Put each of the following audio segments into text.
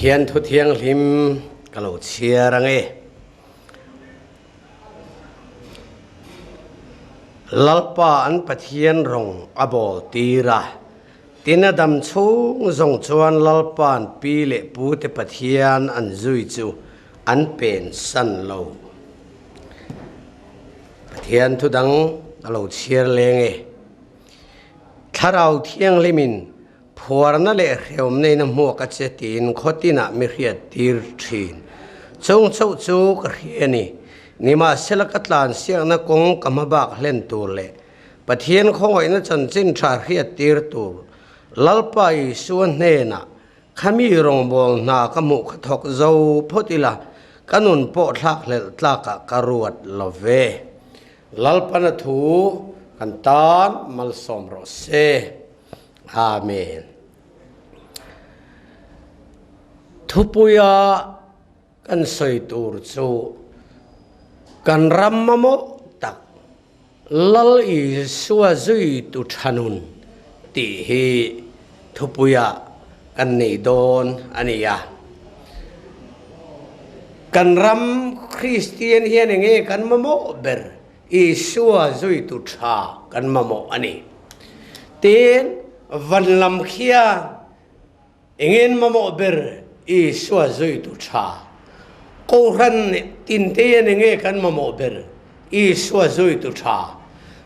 Pathian thu thianghlim ka lo chhiar ang e. Lalpa an Pathian rawng a bawl tir a, tin a dam chhung zawng chuan Lalpa'n pi leh pute Pathian an zui chu an pen san lo. Pathian thu dang ka lo chhiar leng e. Thlarau Thianghlimin Phuarna leh hreawm neina hmuak a che tiin khawtinah mi hriat tir thin. Chung chauh chu ka hria a ni. Nimahsela ka tlansiakna kawng ka hmabak hlen tur leh Pathian khawngaihna chanchin tha hriat tir tur Lalpa Isua hnenah khami rawngbâwl hna ka hmuh kha thawk zo phawt ila ka nun pawh thlak hlelh tlakah ka ruat lo ve. Lalpana thu kan tan malsawm rawh se. Amen. Thupuia kan sawi tur chu kan ram mamawh tak Lal Isua zuitu tha nun tih hi thupuia kan nei dawn a ni a. Kan ram Kristian hian enge kan mamawh ber Isua zuitu tha kan mamawh a ni. Tin, van lam khian engin mamawh ber Isua zuitu tha? Kohhran tinte hian enge kan mamawh ber Isua zuitu tha?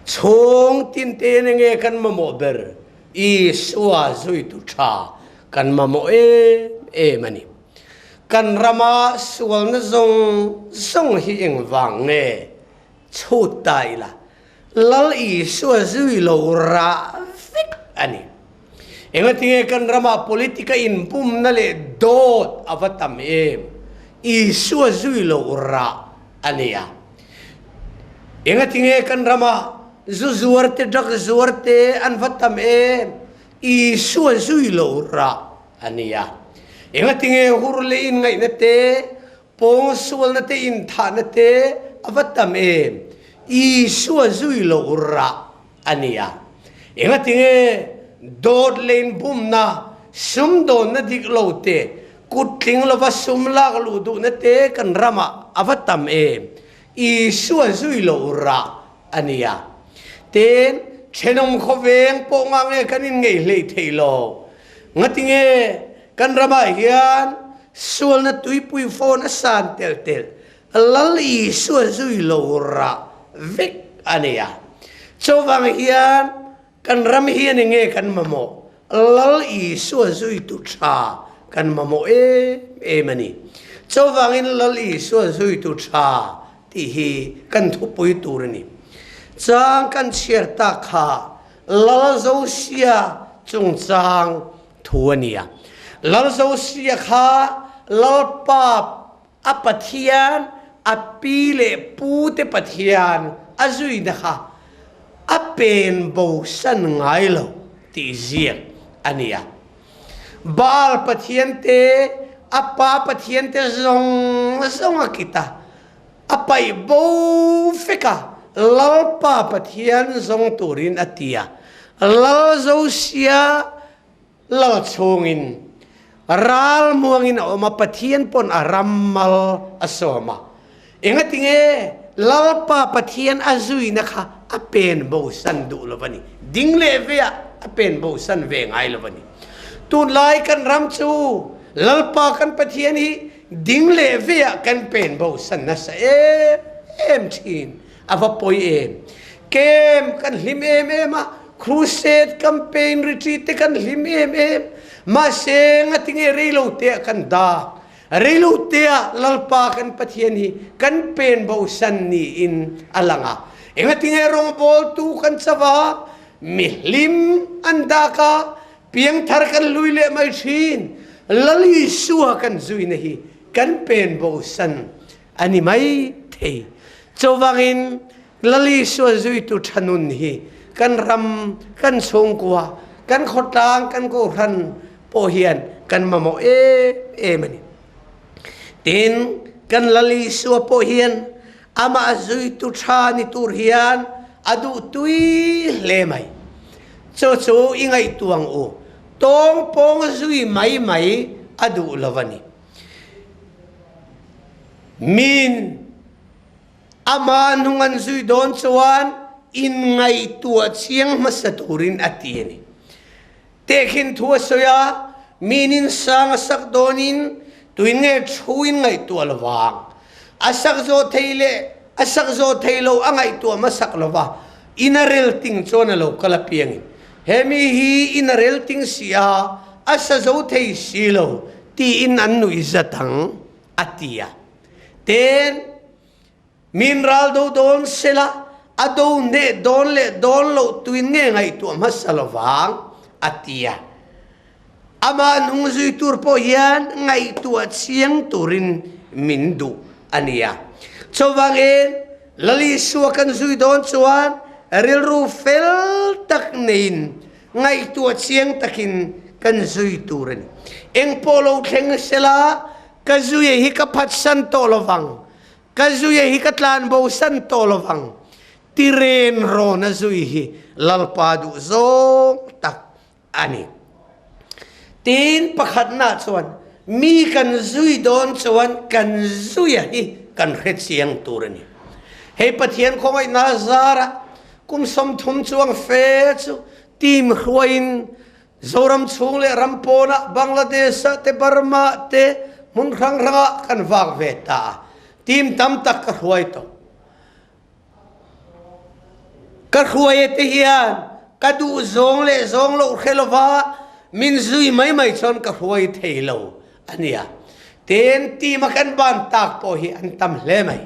Chhung tinte hian enge kan mamawh ber Isua zuitu tha kan mamawh em em a ni. Kan rama sualna zawng zawng hi engvang nge chhut ta ila, Lal Isua zui lo rah vek a ni. Engatinge kan rama politika inpumna leh dawt a va tam em? Isua zui lo rah a ni a. Engatinge kan rama zu zuar te, drug zuar te an va tam em? Isua zui lo rah a ni a. Engatinge hur leh inngaihna te, pawngsualna te, inthahna te a va tam em? Isua zui lo rah a ni a. Engatinge dawt leh inbumna, sumdawnna dik lo te, kut tling lova sum lak luh duhna te kan ramah a va tam em? Isua zui lo rah a ni a. Tin, thenawm khawveng pawh ngah nge kan inngeih hlei thei lo? Ngatinge kan ramah hian sualna tuipui phone a san tel tel Lal Isua zui lo rah vek a ni a. Chuvang hian kan ram hian enge kan mamawh? Lal Isua zuitu tha kan mamawh em em a ni. Chuvangin Lal Isua zuitu tha tih hi kan thupui tur a ni. Chang kan chhiar tak kha Lal Zosia chungchang thu a ni a. Lal Zosia kha Lalpa a Pathian, a pi leh pute Pathian a zuina kha a pen bosan ngai lo tih ziak a ni a. Baal Pathian te, a pa Pathian te zawng zawng a kit a, a paih bo vek a, Lalpa Pathian zawng turin a ti a. Lal Zosia Lal chhungin ral muangin a awm a, Pathian pawn a ram mal a sawm a. Engatinge Lalpa Pathian a zuina kha a pen bosan duh lo a ni. Ding leh veah a pen bosan ve ngai lo a ni. Tunlai kan ram chu Lalpa kan Pathian hi ding leh veah kan pen bosan nasa em em thin. A va pawi em. Kem kan hlim em em a, crusade campaign retreat te kan hlim em em. Mahse ngatinge reilo te ah kan dak. Reilo te ah Lalpa kan Pathian hi kan pen bosan niin a lang a. Engatinge rawngbawltu kan chava mihlim an dak a, piangthar kan lui leh mai thin. Lal Isua kan zuina hi kan pen bosan a ni mai thei. Chuvangin Lal Isua zuitu ṭha nun hi kan ram, kan chhungkua, kan khawtlang, kan kohhran pawh hian kan mamawh em em a ni. Tin, kan Lal Isua pawh hian amah zuitu ṭha ni tur hian a duhtui hle mai. Chu chu i ngaihtuah ang u. Tawngpawng zui mai mai a duh lo a ni. Min ama hnung an zui dawn chuan inngaihtuah chiang hmasa turin a ti a ni. Tehkhin thu a sawi a, minin sang a sak dawnin tuin nge thu in ngaihtuah lo vang. A sak zawh thei leh a sak zawh thei lo a ngaihtuah hmasak lo va, in a rel ting chuan a lo kal apiangin he mi hi in a rel ting si a, a sa zo thei si lo tiin an nuih zat ang, a ti a. Ten, Min ral do dawn sela, a do hneh dawn leh dawn loh tuin nge ngaihtuah hmasa lo vang, a ti a. Amah hnung zui tur pawh hian ngaihtuah chiang turin min duh a nia. Chuvangin, Lal Isua kan zui dawn chuan rilru fel tak neiin ngaihtuah chiang takin kan zui tur a ni. Engpawh lo thleng sela, ka zuia hi ka phatsan tawh lo vang. Ka zuia hi ka tlan bosan tawh lo vang. Tiren rawn a zui hi Lalpa duh zawng tak a ni. Tin, pakhatna chuan mi kan zui dawn chuan kan zuia hi kan hre chiang tur a ni. Hei Pathian khawngaihna zara kum 30 chuang fe chu team hruaiin Zoram chhung leh ram pawnah Bangladesh-ah te Burma-ah te hmun hrang hrangah kan vak ve ta a, team tam tak ka hruai tawh. Ka hruai te hian ka duh zawng leh zawng loh hre lova min zui mai mai chuan ka hruai thei lo a nia. Tin, team a kan ban tak pawh hi an tam hle mai.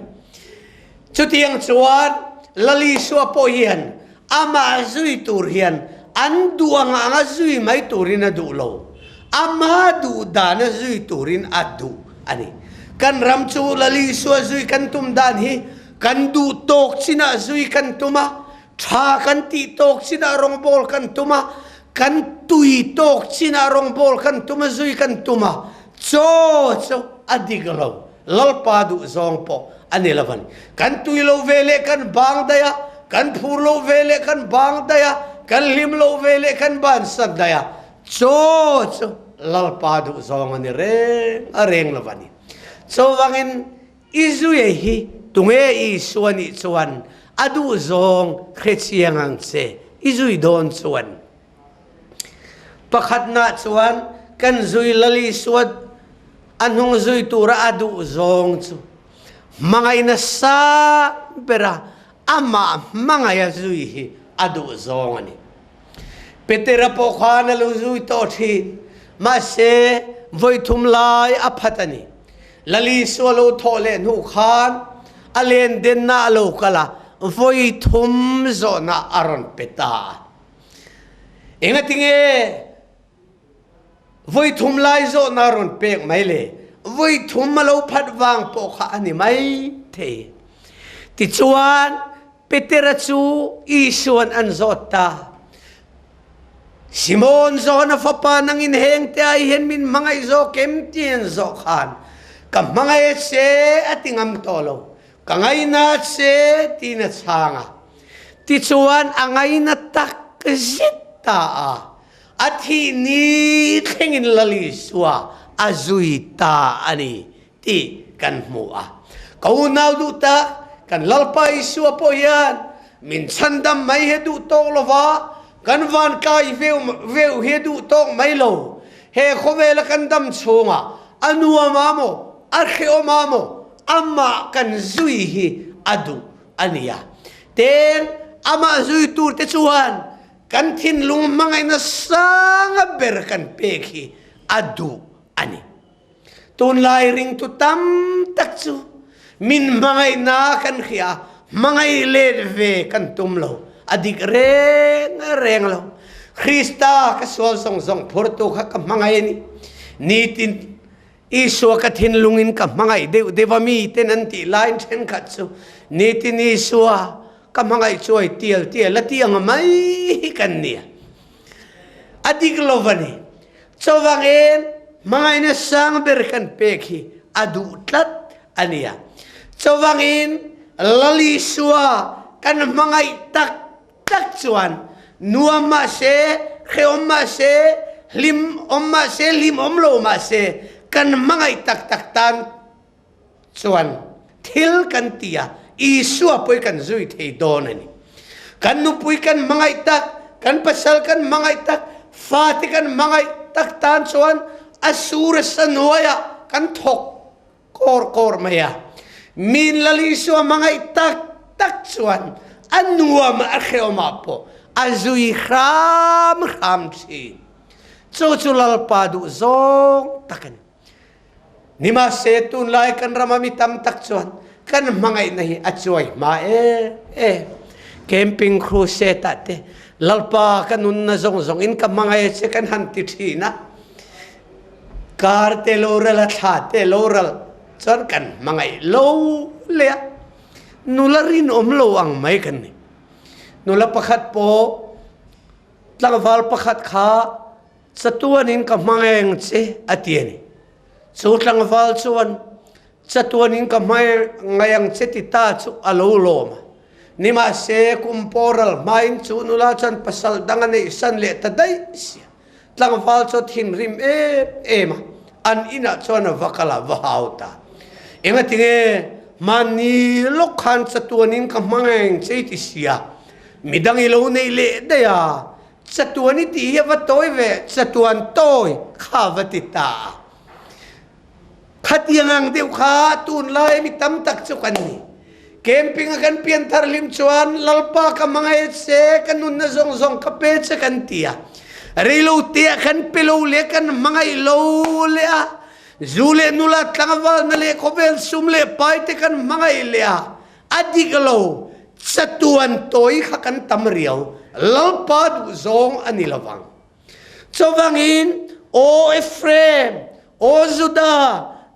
Chutiang chuan Lal Isua pawh hian amah zui tur hian an duh ang anga zui mai turin a duh lo. Ama duh dana zui turin a duh a ni. Kan ram chu Lal Isua zui kan tum dan hi kan duh tawk chinah zui kan tum a, tha kan tih tawk chinah rawngbawl kan tum a, kan tui tawk chinah rawngbawl kan tum a, zui kan tum a, chaw chu a dik lo. Lalpa duh zawng pawh a ni lo a ni. Kan tui lo ve leh kan bang daih a, kan phur lo ve leh kan bang daih a, kan hlim lo ve leh kan bansan daih a, chaw chu Lalpa duh zawng a ni reng a reng lo a ni. Chuvangin Israel hi tunge Isua nih chuan a duh zawng hre chiang ang che i zui dawn chuan. Pakhatna chuan kan zui Lal Isua a hnung zui tura a duh zawng chu hmangaihna sang bera amah hmangaiha zui hi a duh zawng a ni. Petera pawh khan a lo zui tawh thin, mahse vawi thum lai a phat a ni. Lal Isua lo thawh leh hnu khan a len denna a lo kal a, vawi thum zawhna a rawn pe ta a. Engatinge voi thum lai zawhna rawn pek mai le? Voi thum a lo phat vang pawh kha a ni mai thei. Tichuan, Petera chu Isuan an zawt ta. Simon Johna fapa nangin heng te ai hian min hmangaih zawk em ti an zawh khan ka hmangaih a che a ti ngam tawh lo. Ka ngaina che tiin a chhang a. Tichuan a ngaina tak zet ta a, a thih ni thlengin Lal Isua a zui ta a ni tih kan hmu a. Ka unau duh tak, kan Lalpa Isua pawh hian min chhandam mai hi a duh tawk lo va, kan vantlai veu veu hi a duh tawk mai lo. He khawvela kan dam chhungah a nuam a maw, a hrehawm a maw, amah kan zui hi a duh a ni a. Tin, amah zui turte chuan kan thinlung hmangaihna sanga ber kan pek hi a duh a ni. Tunlai ringtu tam tak chu min hmangaihna kan hria a, hmangaih let ve kan tum lo. A dik reng reng lo. Krista ka sual zawng zawng phurtu kha ka hmangaih a ni. Nitin Isua ka thinlungin ka hmangaih deuh deuh a mi ten an tih laiin thenkhat chu nitin Isua ka hmangaih chuai tial tial a ti ang mai hi kan nia. A dik lo a ni. Chuvangin hmangaihna sang ber kan pek hi a duh tlat a nia. Chuvangin Lal Isua kan hmangaih tak tak chuan nuam mahse, hrehawm mahse, Hlim awm mah se, hlim awm lo mah se, kan hmangaih tak tak tan chuan thil kan ti a, Isua pawh hi kan zui thei dawn a ni. Kan nupui kan hmangaih tak, kan pasal kan hmangaih tak, fate kan hmangaih tak tan chuan a sur a sa hnuaiah kan thawk kawr kawr mai a. Min Lal Isua hmangaih tak tak chuan a nuam a hrehawmah pawh a zui hram hram thin. Chu chu Lalpa duh zawng tak a ni. Nimahse tunlai kan rama mi tam tak chuan kan hmangaihna hi a chuai hma em em. Camping crusade ah te Lalpa ka nunna zawng zawng in ka hmangaih che kan han ti thin a. Kar te lo ral a thla te lo ral chuan kan hmangaih lo le a. Nula rinawm lo ang mai kan ni. Nula pakhat pawh tlangval pakhat kha chatuan in ka hmangeng che a ti a ni. Chu tlangval chuan chatuan in ka hmangaih ang che ti ta chu a lo lawm a. Nimahse kum pawral hmain chu nula chuan pasal dang a neih san leh ta daih sia. Tlangval chu a thinrim em em a, an inah chuan a va kal a, va hau ta. Engatinge mahni lawk khan chatuan in ka hmangeng che i ti sia, midang i lo neih leh daih a, chatuan i tih hi a va tawi ve, chatuan tawi kha va ti ta a. Khatiang ang deuh kha tunlai mi tam tak chu kan ni. Camping a kan pian thar hlim chuan Lalpa ka hmangaih che, ka nunna zawng zawng ka pe che kan ti a. Reilo te ah kan pe lo le kan hmangaih lo le a. Zu leh nula tlangval na leh khawvel sum leh pai te kan hmangaih le a. A dik lo, chatuan tawi kha kan tam riau. Lalpa duh zawng a ni lovang. Chuvangin, Aw Efraim, aw Juda,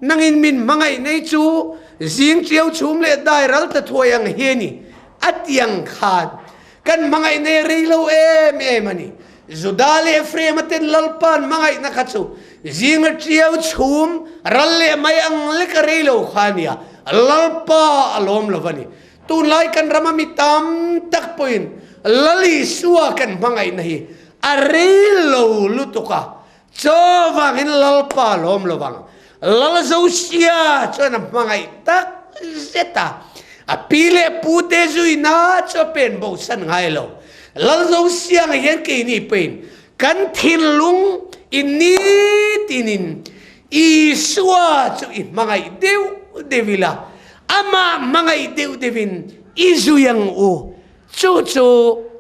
nangin min hmangaih nei chu zing ṭiau chhum leh dai ral ta thuai ang hi a ni, a ti ang khan kan hmangaih nei rei lo em em a ni. Juda leh Efraim a ten Lalpa'n hmangaihna kha chu zinga ṭiau chhum ral leh mai ang lek a rei lo kha a nia, Lalpa a lawm lo va ni. Tunlai kan rama mi tam tak pawhin Lal Isua kan hmangaihna hi a rei lo lutuk a, chaw vangin Lalpa lawm lo vang. Lal Zosia chuan a hmangaih tak zet a, a pi leh pu te zuina chu a pen bosan ngai lo. Lal Zosia ang hian keini pawhin kan thinlung i nitinin Isua chu i hmangaih deuh deuh ila, amah hmangaih deuh deuhin i zui ang u. Chu chu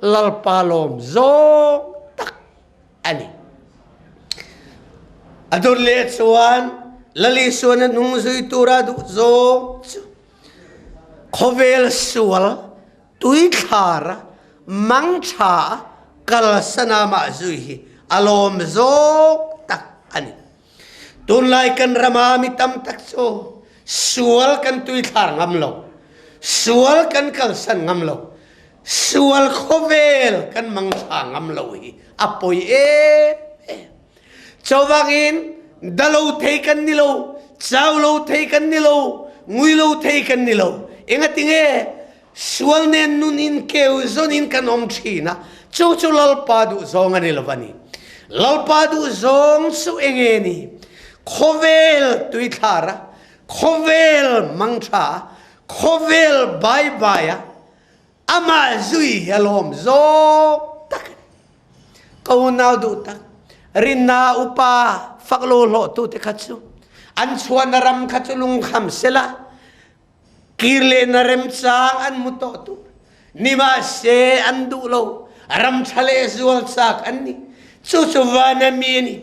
Lalpa lawm zawng tak a ni. A dawt leh chuan Lal Isuan a hnung zui tura duh zawng chu khawvel sual tuithlar mangtha kalsan a mah zui hi a lawm zawng tak a ni. Tunlai kan rama mi tam tak cu sual kan tuithlar ngam lo. Sual kan kalsan ngam lo. Sual khawvel kan mangtha ngam lo hi a poi em em. Chovangin dalo thei kan ni lo, chau lo thei kan ni lo, ngui lo thei kan ni lo. Engatinge Sual nen nun in keu zawn in kan awm thin a, chu chu Lalpa duh zawng a ni lo a ni. Lalpa duh zawng chu enge ni? Khawvel tuithlar a, khawvel mangtha a, khawvel bai bai a, amah zui hi a lawm zawng tak a ni. Ka unau duh tak, rinna upa fak lo hlawh tu te kha chu an chuan ram kha chu lungkham sela, Kir lehna remchang an hmu tawh tur. Nimahse an duh lo. Ram ṭha leh zual chak an ni. Cu cu van a mi a ni.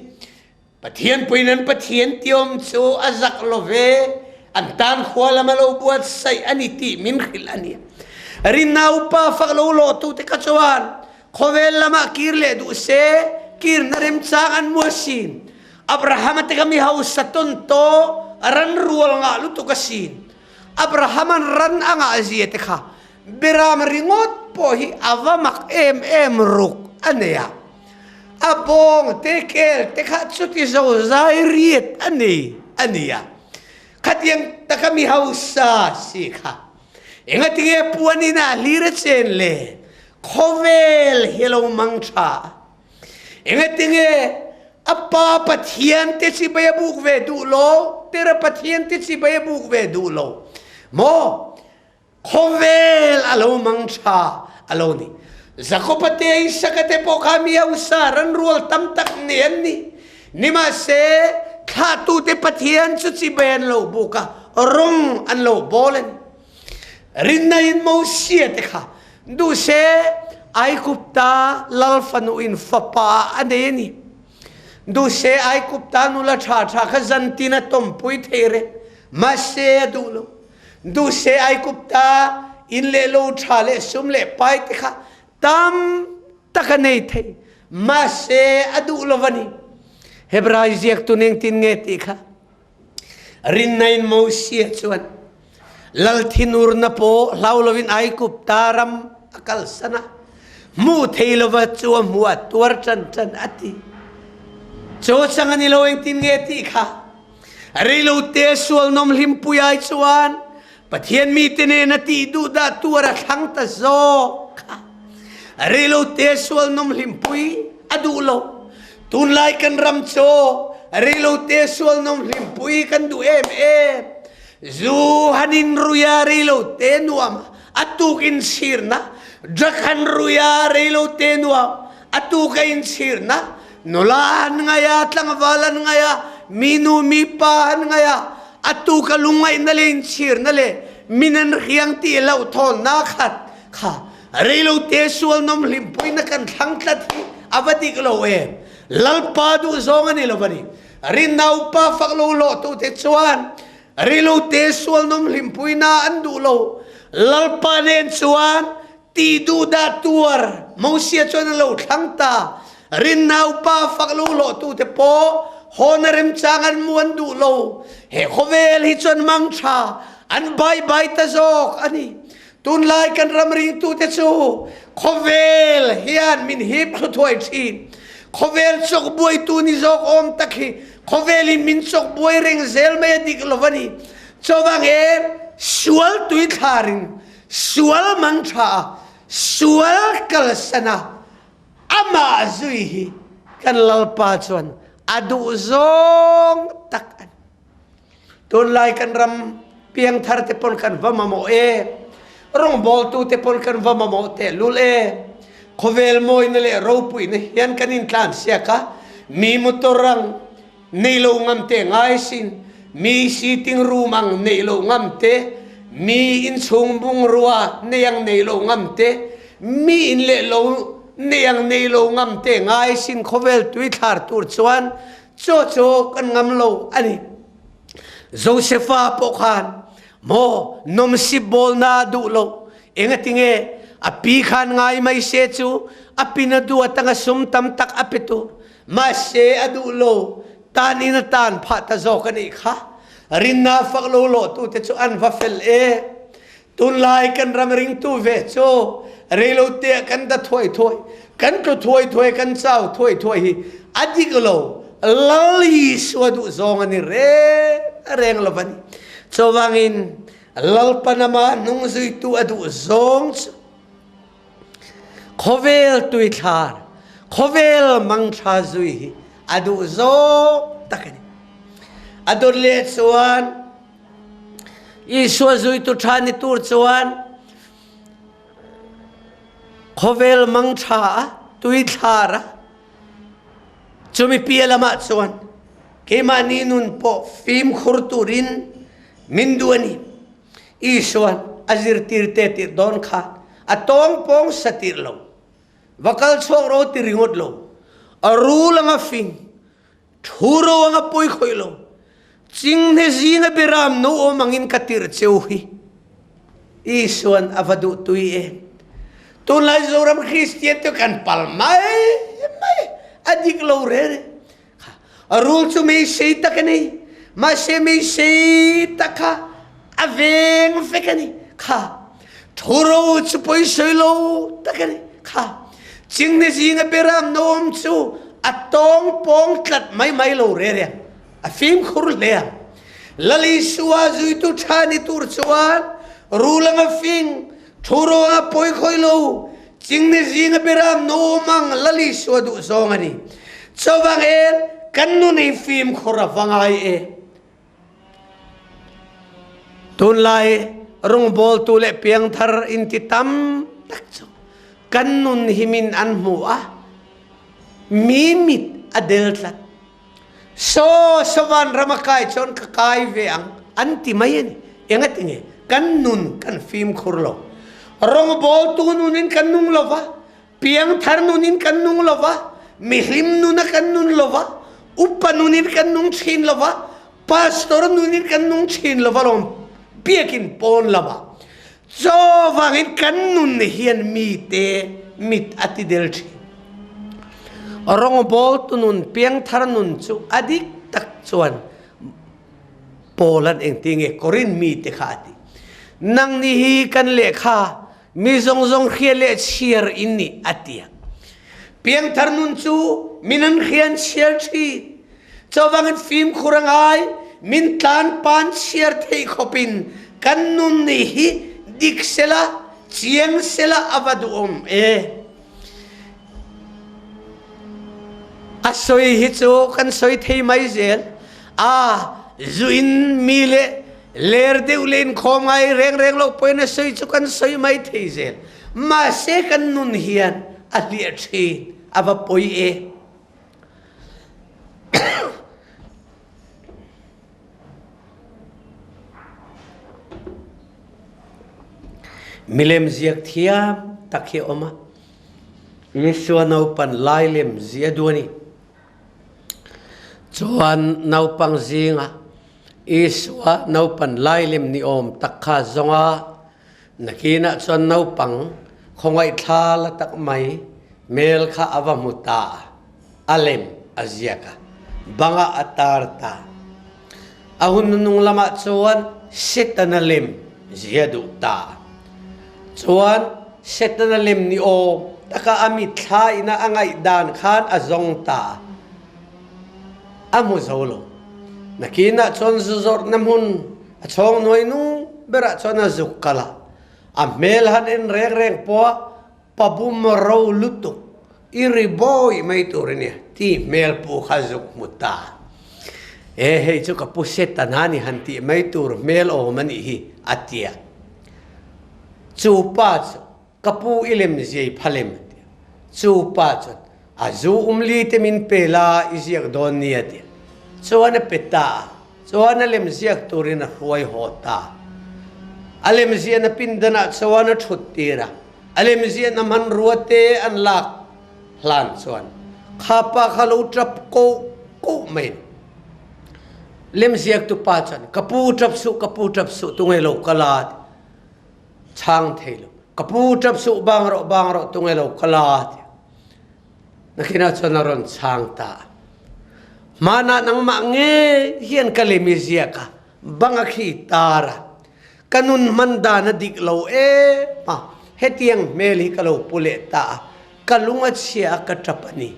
Pathian puin an Pathian tiawm cu a zak lo ve. An tan khua lam a lo buatsaih a ni ti min hrilh a ni. Rinna upa fak lo lawhtu te kha chuan khawvel lamah kir leh duh se kirna remchang an mu asin. Abraham te kha mi hausa ton to ran rual ngah lutuk asin. Abraham an ran a ngah zia te kha beram ringawt pawh hi a va mak em em ruk a nei a. A bawng te kel te kha chuti zo zai riat a nei a ni a. Khatiang taka mi hausa si kha engatinge puan in ah hlir a chen le khawvel hi a lo mang tha a. Engatinge? A pa Pathian te chibai a buk ve duh lo, tera Pathian te chibai a buk ve duh lo. Maw? Khawvel a lo mang tha a lo ni. Jakoba te Isaka te pawh kha mi hausa ran rual tam tak ne an ni. Nimahse, thlahtute Pathian chu chibai an lo buk a, rawng an lo bawl a ni. Rinna in Mosia te kha duh se Aigupta lal fanu in fapa a nei a ni. Duh se Aigupta nula ṭha ṭha kha zantin a tawmpui thei reng, mahse a duh lo. Duh se Aigupta inn le lo ṭha le sum le pai te kha tam tak a nei thei, mahse a duh lo a ni. Hebrai ziaktu ning tin nge ti kha Rinna in Mosia chuan lal thinurna pawh hlau loin Aigupta ram a kalsan a, hmuh thei lova chu a hmuh a tuar ṭan ṭan a ti. Chaw chang a ni lo engtin nge tih kha reilote sual nawm hlimpui ai chuan Pathian mite nen a tih duh dah tuar a thlang ta zawk kha. Reilote sual nawm hlimpui a duh lo. Tunlai kan ram chaw reilote sual nawm hlimpui kan duh em em. Zu han in ruia reilote nuam a tuk in chhirna, drug han ruia reilote nuam a tuk a in chhirna, nula an ngai a, tlangval an ngai a, mi nu mi pa an ngai a, a tuk a lungngaihna le inchhirna le min an riang ti lo thawnna khat kha reilote sual nom hlimpuina kan thlang tlat hi a va dik lo em. Lalpa duh zawng a ni lo a ni. Rinna upa fak lo lawh tu te chuan reilote sual nom hlimpuina an duh lo. Lalpa nen chuan ti duhdah tuar Mosia chuan a lo thlang ta. Rinna upa fak lo hlawhtu te pawh hawn a remchang an mu an duh lo. He khawvel hi chuan mang tha an bai bai ta zawk a ni. Tunlai kan ram ringtute chu khawvel hian min hip thlu thuai thin. Khawvel chawk buaitu ni zawk awm tak hi khawvel in min chawk buai reng zel mai a dik lo a ni. Chuvang em sual tui thlarin Sual mang ṭha a, sual kalsan a, amah zui hi kan Lalpa chuan a duh zawng tak a ni. Tunlai kan ram piangthar te pawn kan va mamawh e, rawngbawltu te pawn kan va mamawh tehlul e. Khawvel mawina leh ropuina hian kan intlansiak a, mi motor ang nei lo ngam te ngai sin, mi sitting room ang nei lo ngam te, mi inchhung bungrua nei ang nei lo ngam te, mi in leh lo nei ang nei lo ngam te ngai sin khawvel tuithlar tur chuan chaw chaw kan ngam lo ani. Josefa pawh khan maw nawmsip bawlna duh lo engatinge a pi khan ngai mai se chu a pin a duh atanga sum tam tak a pe tur Mahse a duh lo, tan in a tan phah ta zawk a nih kha. Rinna fak lo lawhtute chu an va fel e. Tunlai kan ram ringtu ve chu reilote ah kan da thuai thuai, kan tlu thuai thuai, kan chau thuai thuai hi a dik lo. Lal Isua duh zawng a ni reng reng lo a ni. Chuvangin Lalpan amah hnungzuitu a duh zawng chu Khawvel tuithlar, khawvel mangṭha zui hi a duh zawk tak a ni. A dawt leh chuan Isua zuitu ṭha ni tur chuan khawvel mangṭha a tuithlar a chumi piah lamah chuan keimahni nun pawh fimkhur turin min duh a ni. Isuan a zirtirte tirh dawn kha a tawngpawng sa tirh lo, va kal chhuak ro ti ringawt lo, a rul anga fing, thu ro anga pawi khawih lo, chinghne zinga biram no awm angin ka tirh cheu hi. Isuan a va duh tui em. Tunlai Zoram Kristian te kan pal mai mai, a dik lo re re. A rul chu meisei tak a ni. Mahse meisei tak kha a veng vek a ni. Kha thuro chu pawisawi lo tak a ni. Kha chinghne zinga beram nawm chu a tawng pawng tlat mai mai lo re reng. A fimkhur hle ang. Lal Isua zuitu tha ni tur chuan rul anga fing, thuro anga pawi khawi lo, Chinghne zinga beram nawm ang Lal Isua duh zawng a ni. Chuvangin Kan nun hi fimkhur a va ngai e. Tunlai rawngbawltu leh piangthar inti tam tak chu kan nun hi min an hmu a, mi mit a del tlat. Saw saw van ram a kai chuan ka kai ve ang an ti mai a ni. Engatinge? Kan nun kan fimkhur lo. Rawngbawltu nunin kan nung lo va, piangthar nunin kan nung lo va, mihlim nuna kan nun lo va, upa nunin kan nung thin lo va, pastor nunin kan nung thin lo va lawm biakin pawn lamah. Chaw vangin kan nun hian mite mit a ti del thin. Rawngbawltu nun piangthar nun chu a dik tak chuan Paul an engti nge Korin mite kha a ti. Nang ni hi kan lehkha mi zawng zawng hria leh chhiar in ni a ti a. Piangthar nun chu min an hria an chhiar thin. Chuvangin fimkhur a ngai, min tlan pan chhiar theih khawpin kan nun ni hi dik sela, chiang sela a va duhawm e. A soi hi cu kan soi thei mai zel. A zu in mi le ler deuh le in khawm ngai reng reng lo poin a soi cu kan soi mai thei zel. Mahse kan nun hian a hliah thin, a va poi e. Milem ziak thiam tak hi a um a. Isua naupan lai lem zia duh a ni. Chuan naupang zingah Isua naupan lai lem ni awm tak kha zonga nakinah chuan naupang khawngaih thla la tak mai mel kha a va hmu ta a. A lem a ziak a, bangah a tar ta. A hun nung lamah chuan Setana lem zia duh ta. Chuan Setana lem ni awm taka a mitthla ina a ngaih dan khan a zawng ta. A hmu zo lo. Nakinah chuan zu zawrhna hmun a chhawng hnuai nu berah chuan a zuk kal a. A hmel han en reng reng pawh Pabum ro lutuk i ri bawi mai tur a nia ti hmel pu kha zuk hmu ta. E hei chu ka pu Setana ni han tih mai tur hmel awm a nih hi a tia. Chu pa chu ka pu i lem ziai phalem a tia. Chu pa chuan a zu um li te min pe la i ziak dawn nia tia. Chuan a pe ta a. Chuan a lem ziak turin a hruai haw ta. A lem ziahna pindanah chuan a thut tir a. A lem ziahna hmanrua te an lak hlan chuan kha pa kha lo tap koh koh mai. Lem ziaktu pa chuan ka pu tap suh, ka pu tap suh, tunge lo kal a ti. Chhang thei lo. Ka pu tap suh, bang rawh, bang rawh, tunge lo kal a ti. Nakinah chuan a rawn chhang ta a. Hmanah nangmah ngei hian ka lem i ziak a, bang a khi tar a. Ka nun hman dan a dik lo em a, hetiang hmel hi ka lo pu leh ta a, ka lung a chhia a ka tap a ni.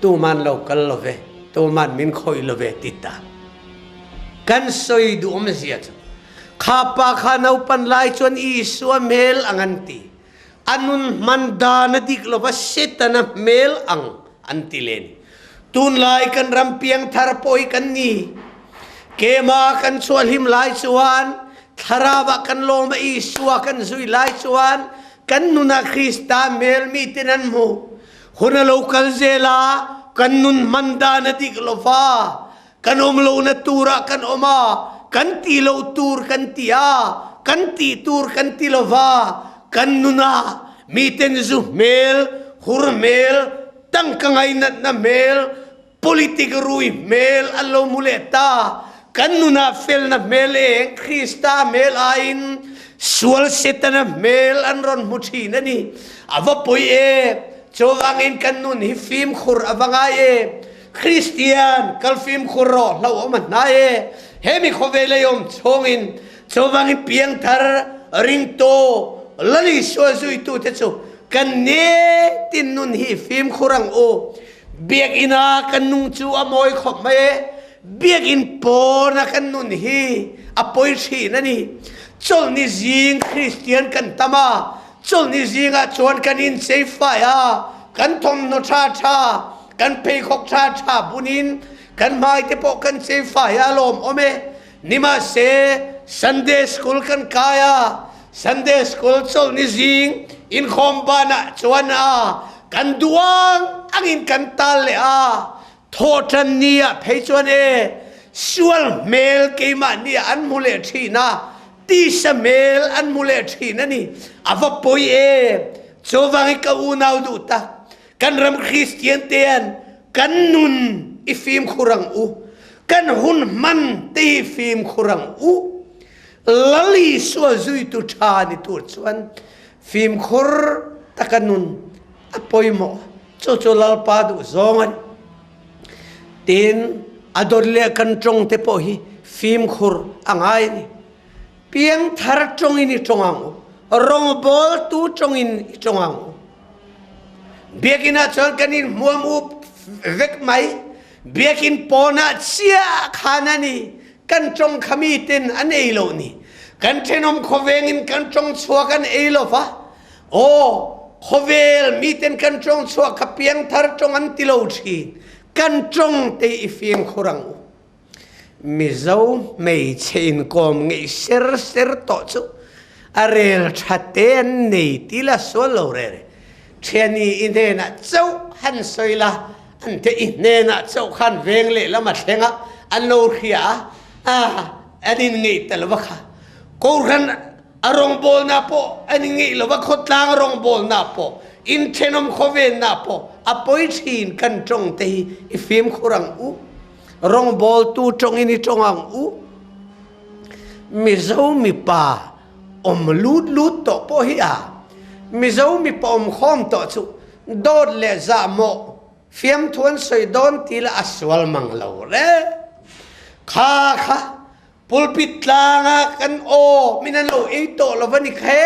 Tuman lo kal lo ve, tuman min khawih lo ve ti ta. Kan sawi duhawmzia chu, kha pa kha naupan lai chuan Isua hmel ang an ti. A nun hman dan a dik lova Setana hmel ang an ti len. Tunlai kan ram piangthar pawh hi kan ni. Kema kan chuahlim lai chuan thlarau ah kan lawm a Isua kan zui lai chuan kan nun ah Krista hmel mi ten an hmu. Hun a lo kal zel a kan nun hman dan a dik lova kan um lo na tur ah kan um a kan ti lo tur kan ti a kan ti tur kan ti lova kan nun ah miten zu hmel hur hmel tangka ngainat na hmel politik rui hmel an lo mu leh ta kan nun ah fel na hmel eng Krista hmel aiin sual setana hmel an ron hmu thin ani ava poi e chuvangin kan nun hi fimkhur ava ngai e Christian kal fimkhur rawh hlauhawm a hnai e. He mi khawvel ei awm chhungin chuvangin piangthar ringtu Lal Isua zuitute chu kan nitin nun hi fimkhur ang u. Biakinn ah kan nung chu a mawi khawp mai e. Biakinn pawn a kan nun hi a pawi thin a ni. Chawlhni zing Christian kan tam a, chawlhni zingah chuan kan inchei fai a, kan thawmhnaw tha tha. Kan pheikhawk tha tha bunin kan hmai te pawh kan chei fai a lawm awm e. Nimahse Sunday school kan kai a, Sunday school chawlhni zing inkhawm banah chuan a kan duang angin kan tal leh a, thawhṭan ni ah phei chuan e sual hmel keimah ni ah an hmu leh ṭhin a, tisa hmel an hmu leh ṭhin a ni. A va pawi em! Chuvangin ka unau duh tak, Kan ram Kristian tean kan nun i fimkhur ang u. Kan hun hman te hi fimkhur ang u. Lal Isua zuitu ṭha ni tur chuan fimkhur taka nun a pawimawh. Chu chu Lalpa duh zawng a ni. Tin, a dawt leh kan ṭawng te pawh hi fimkhur a ngai a ni. Piangthar ṭawngin i ṭawng ang u. Rawngbawltu ṭawngin i ṭawng ang u. Biakinn ah cun kan in hmuam up vek mai. Biakinn pawn ah chia khan an i kan ṭong khami ten an ei lo ni. Kan ṭhenawm khuaveng in kan ṭong chuak an ei lo fa. Aw, khuavel mi ten kan ṭong chuak kha piangthar ṭong an ti lo ṭhin. Kan ṭong te i fimkhur ang u. Mizo hmeichhe inkawm ngeih ser ser tawh chu a rel tha te an nei ti la sual lo re re. Thiani i hnenah chauh han sawi la, an te i hnenah chauh khan veng lehlam a thleng a, an lo hria a, an inngeih ta lo va kha. Kohhran a rawngbawlna pawh an inngeih lo va, khawtlang rawngbawlna pawh, inthenawm khawvenna pawh a pawi thin kan tawng te hi i fimkhur ang u. Rawngbawltu tawngin i tawng ang u. Mizo mipa awm lut lut tawh pawh hi a Mizo mipa awm khawm tawh chu dawt leh zahmawh fiamthu an sawi dawn ti lah a sual mang lo re. Kha kha pulpit tlanga kan aw min an lo ei tawh lo va ni khe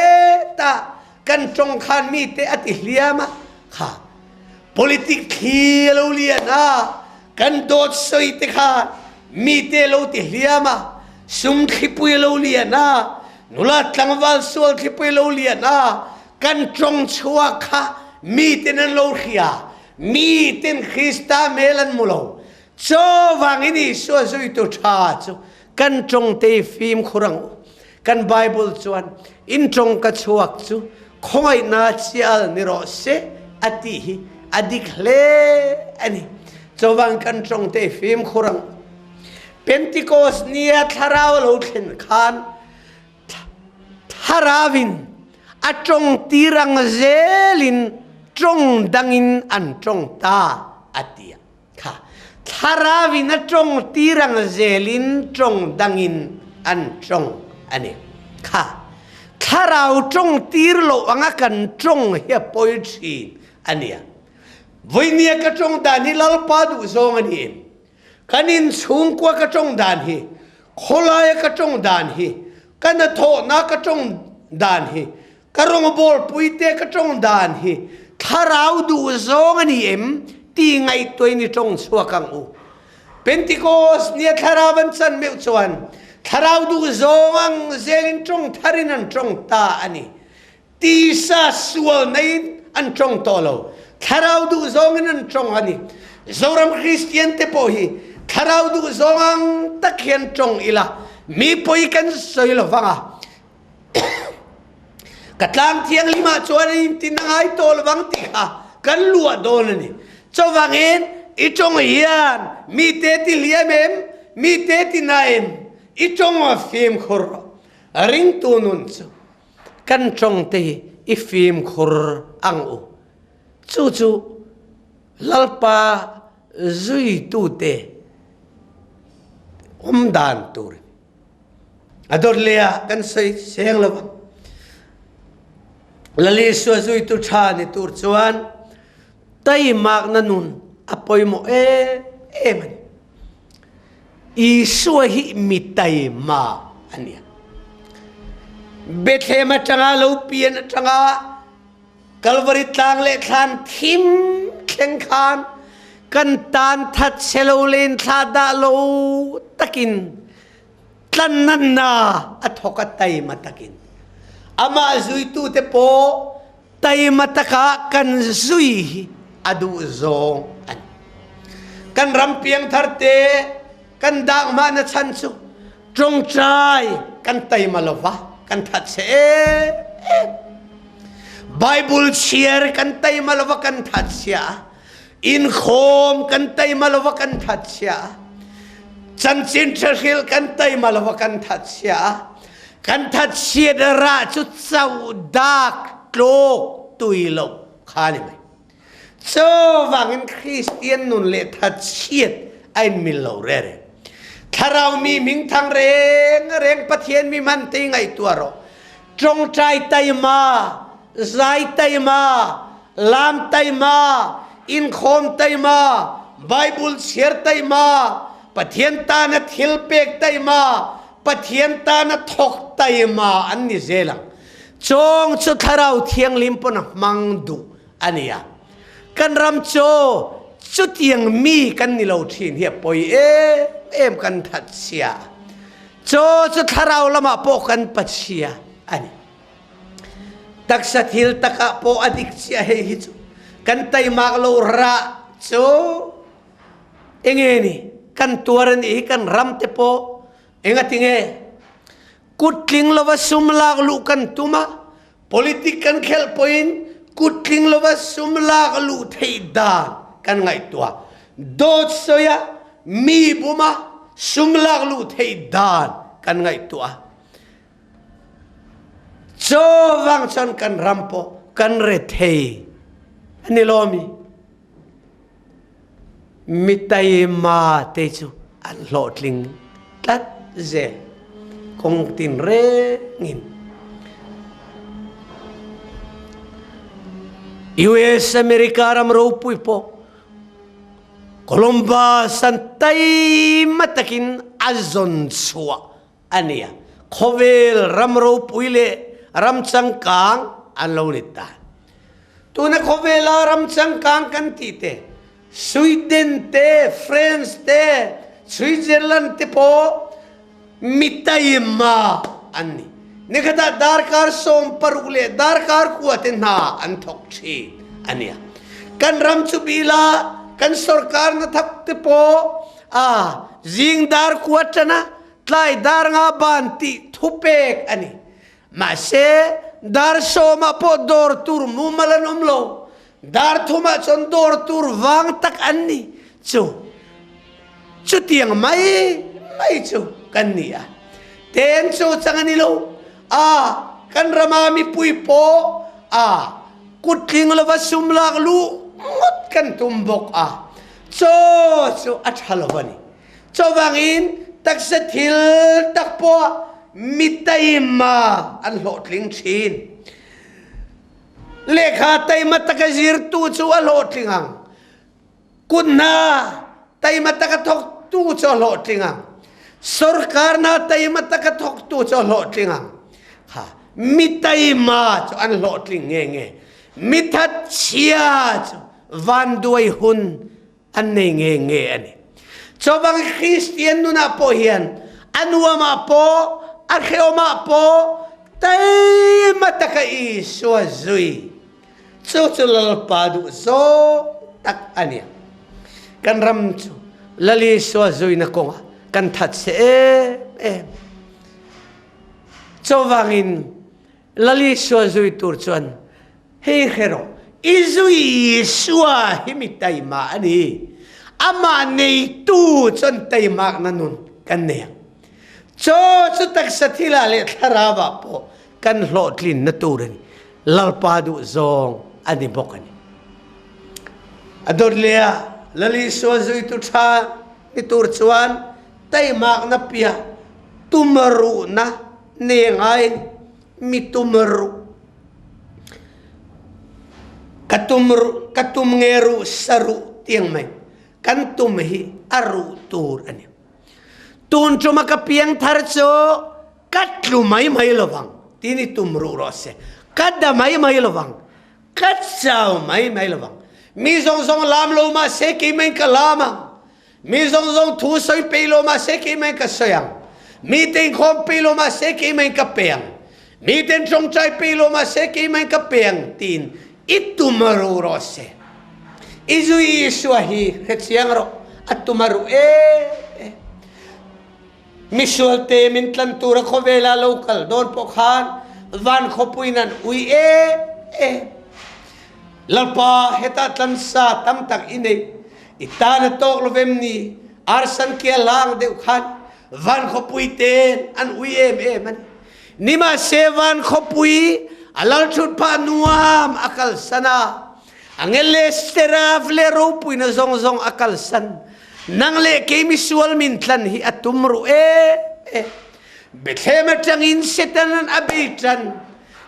ta kan tawng khan mi te a ti hliam a kha politic thli a lo lian a kan dawt sawi te kha mi te lo ti hliam a sum thlipui a lo lian a nula tlangval sual thlipui a lo lian a kan tawng chhuak kha mi ten an lo hria mi ten Krista hmel an mu lo Chuvangin Isua zuitu ṭha chu kan ṭawngte fimkhur ang u. Kan Bible chuan in ṭawng ka chuak chu khawngaihna chial ni rawh se a ti hi a dik hle a ni. Chuvang kan ṭawngte fimkhur ang u. Pentecost nia thlarau a lo thlen khan thlarauin a ṭawng tir ang zelin ṭawng dangin an ṭawng ta a ti a. Kha thlarau in a ṭong tirang zel in ṭong dangin an ṭong a ni. Kha thlarau ṭong tir lo anga kan ṭong hi a pawi ṭhin a nia. Vawinia ka ṭong dan hi Lalpa duhzawng a ni em? Kan inchhungkua ka ṭong dan hi, khawlaia ka ṭong dan hi, ka hnathawhna ka ṭong dan hi, Ka rawngbawlpuite ka ṭawng dan hi thlarau duhzawng a ni em ti ngaihtuahin i ṭawng chhuak ang u. Pentecost nia thlarau an chan meuh chuan thlarau duhzawng ang zelin ṭawng tharin an ṭawng ta a ni. Tisa sual neiin an ṭawng tawh lo. Thlarau duhzawngin an ṭawng a ni. Zoram Kristian te pawh hi thlarau duhzawng ang tak hian ṭawng ila mi pawi kan sawi lo vang a. Ka tlang thianghlim ah chuan in tin a ngai tawh lovang ti kha kan luah dawn a ni. Chuvangin i tawng hian mite ti hliam em, mite ti na em, i tawng a fimkhur rawh. Ringtu nun chu kan tawng te hi i fimkhur ang u. Chu chu Lalpa zuitute awm dan tur a ni. A dawt leh ah kan sawi seng lo vang. Lal Isua zuitu ṭha ni tur chuan taimakna nun a pawimawh em em a ni. Isua hi mi taima a ni a. Bethlehem aṭanga lo pian aṭanga Kalvari tlang le thlan thim thleng khan kan tan that selo len thla dah lo takin tlan na a thawk a taima takin amah zuitu te pawh taima taka kan zui hi a duh zawng an. Kan ram piangthar te kan dak ma na chan chu tongtrai kan taima lova kan that se em. Bible chiar kan taima lova kan that sia. In khom kan taima lova kan that sia. Chanchin thahril kan taima lova kan that sia. Kan that siat ra chu chau dak tlok tui lo kha ni mai. Chuvangin Kristian nun leh thatchiat a in mil lo re re. Thlarau mi mingthang reng reng Pathian mi man te ngaihtuah rawh. Tongtai taima, zai taima, lam taima, inkhawm taima, Bible chhiar taima, Pathian tana thil pek taima, Pathian tana thok taima an ni zel ang. Chong chu thlarau thianghlim pon a hmang duh ania. Kan ram chu chutiang mi kan ni lo thin hi a poi em em kan that sia. Chaw chu thlarau lamah pawh kan pachia ani. Taksa thil takah pawh a dik chiah hei hi chu kan taimak lo rah chu enge ni kan tuar ani hi kan ram te pawh engatinge kut tling lova sum lak luh kan tum a Politic kan khelh poin kuttling lova sum lak luh theih dan kan ngaihtuah. Dawt soi ah mi bum ah sum lak luh theih dan kan ngaihtuah. Chuvang cun kan ram pawh kan rethei ani lomi. Mi teima te cu an hlawhtling tlat zel. Kong tin rengin. US America ram ropui pawh Columbus an teima takin a zon chuah ania. Khawvel ram ropui le ram changkang an lo ni ta. Tuna khawvela ram changkang kan ti te Sweden te France te Switzerland te pawh mi taima an ni. Nikhat ah darkar 16 le darkar 9 te hna an thawk thin ania. Kan ram chu bila kan sarkar na thak te pawh a zing dar kua tana tlai dar nga ban ti thupek ani. Mahse dar 10 ah pawh dawr tur mumal an um lo. Dar 3 ah cun dawr tur vang tak an ni. Cu cutiang mai mai cu kan ni a. Ten cu cang ani lo. A kan rama mipui paw a kuttling lova sum lak lu ngot kan tum bok a. Chaw cu a ṭha lo ani. Chuvangin taksa thil tak poah mi teima an hlawhtling chin. Lehkha teima tak a zirtu cu a hlawhtling ang. Kut hna teima tak a thawktu cu a hlawhtling ang. Sorkar hna teima tak a thawktu cu a hlawhtling ang. Kha mi teima cu an hlawhtling nge nge. Mi thatchia cu vanduai hun an nei nge nge ani. Chuvang Christian nunah pawh hian a nuam ah pawh a hreawm ah pawh teima taka Isua zui cu cu Lalpa duh zawng tak ani. Kan ram cu Lal Isua zui na kongah kan that se em em. Chuvangin Lal Isua zui tur chuan hei hre rawh i zui Isua hi mi teima a ni. Amah neitu cun teimak na nun kan nei. Chaw cu taksa thil ah le thlarau ah pawh kan hlawhtlin na tur ani. Lalpa duh zawng an i bawk ani. A dawt le ah Lal Isua zuitu ṭha ni tur chuan teimak na pia tumruhna ne ngai mi tum ru ka tum ru ka tum nge ru saru tiang mai kan tum hi a ru tur ani tun chuma ka piang thar chu ka tlu mai mai lovang tini tum ru ro se ka da mai mai lovang ka chau mai mai lovang mi zong zong lam lo ma se ki mai ka lam ang Mi zong zong thu soi pe lo ma se ke mai ka soi ang. Mi ten khom pe lo ma se ke mai ka pe ang. Mi ten chongchai pe lo ma se ke mai ka pe ang tin itumaru ro se. Izui Isua hi hrechiang ro. A tum a ruh em em. Misual te min tlan tura khawvela lo kal dawn pawh khan van khawpuiin an ui em em. Lalpa, hetah tlansa tam tak i nei, i tan a tawk lo vem ni? Arsan kia lang deuh khan van khawpui ten an ui em em a ni. Nimahse van khawpui a lal thut phah nuam a kalsan a, angel le seraph le ropuina zawng zawng a kalsan. Nang le kei misual min tlan hi a tum ru em em. Bethlehem atangin Satan an a bei tan.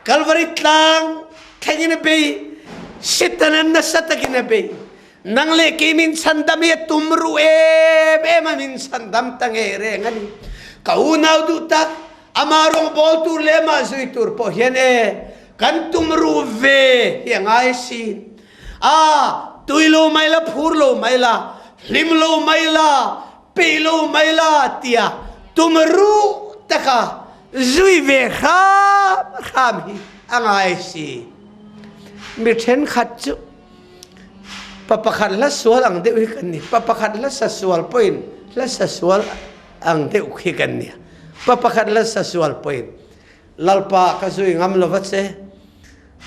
Calvary tlang thlengin a bei. Satan an nasa takin a bei. Nang le kei min chhandam hi a tum ru em em a min chhandam ta ngei reng a ni. Ka unau duh tak, ama rawngbawl tur le amah zui tur pawh hian e kan tum ru ve hi a ngai sin. A tui lo mai la, phur lo mai la, hlim lo mai la, peih lo mai la tia tum ru taka zui ve hram hram hi a ngai si. Mi thenkhat chu Pa pakhat hla sual ang deuh hi kan ni. Pa pakhat hla sa sual pawhin hla sa sual ang deuh khi kan ni. Pa pakhat hla sa sual pawhin Lalpa ka zui ngam lova che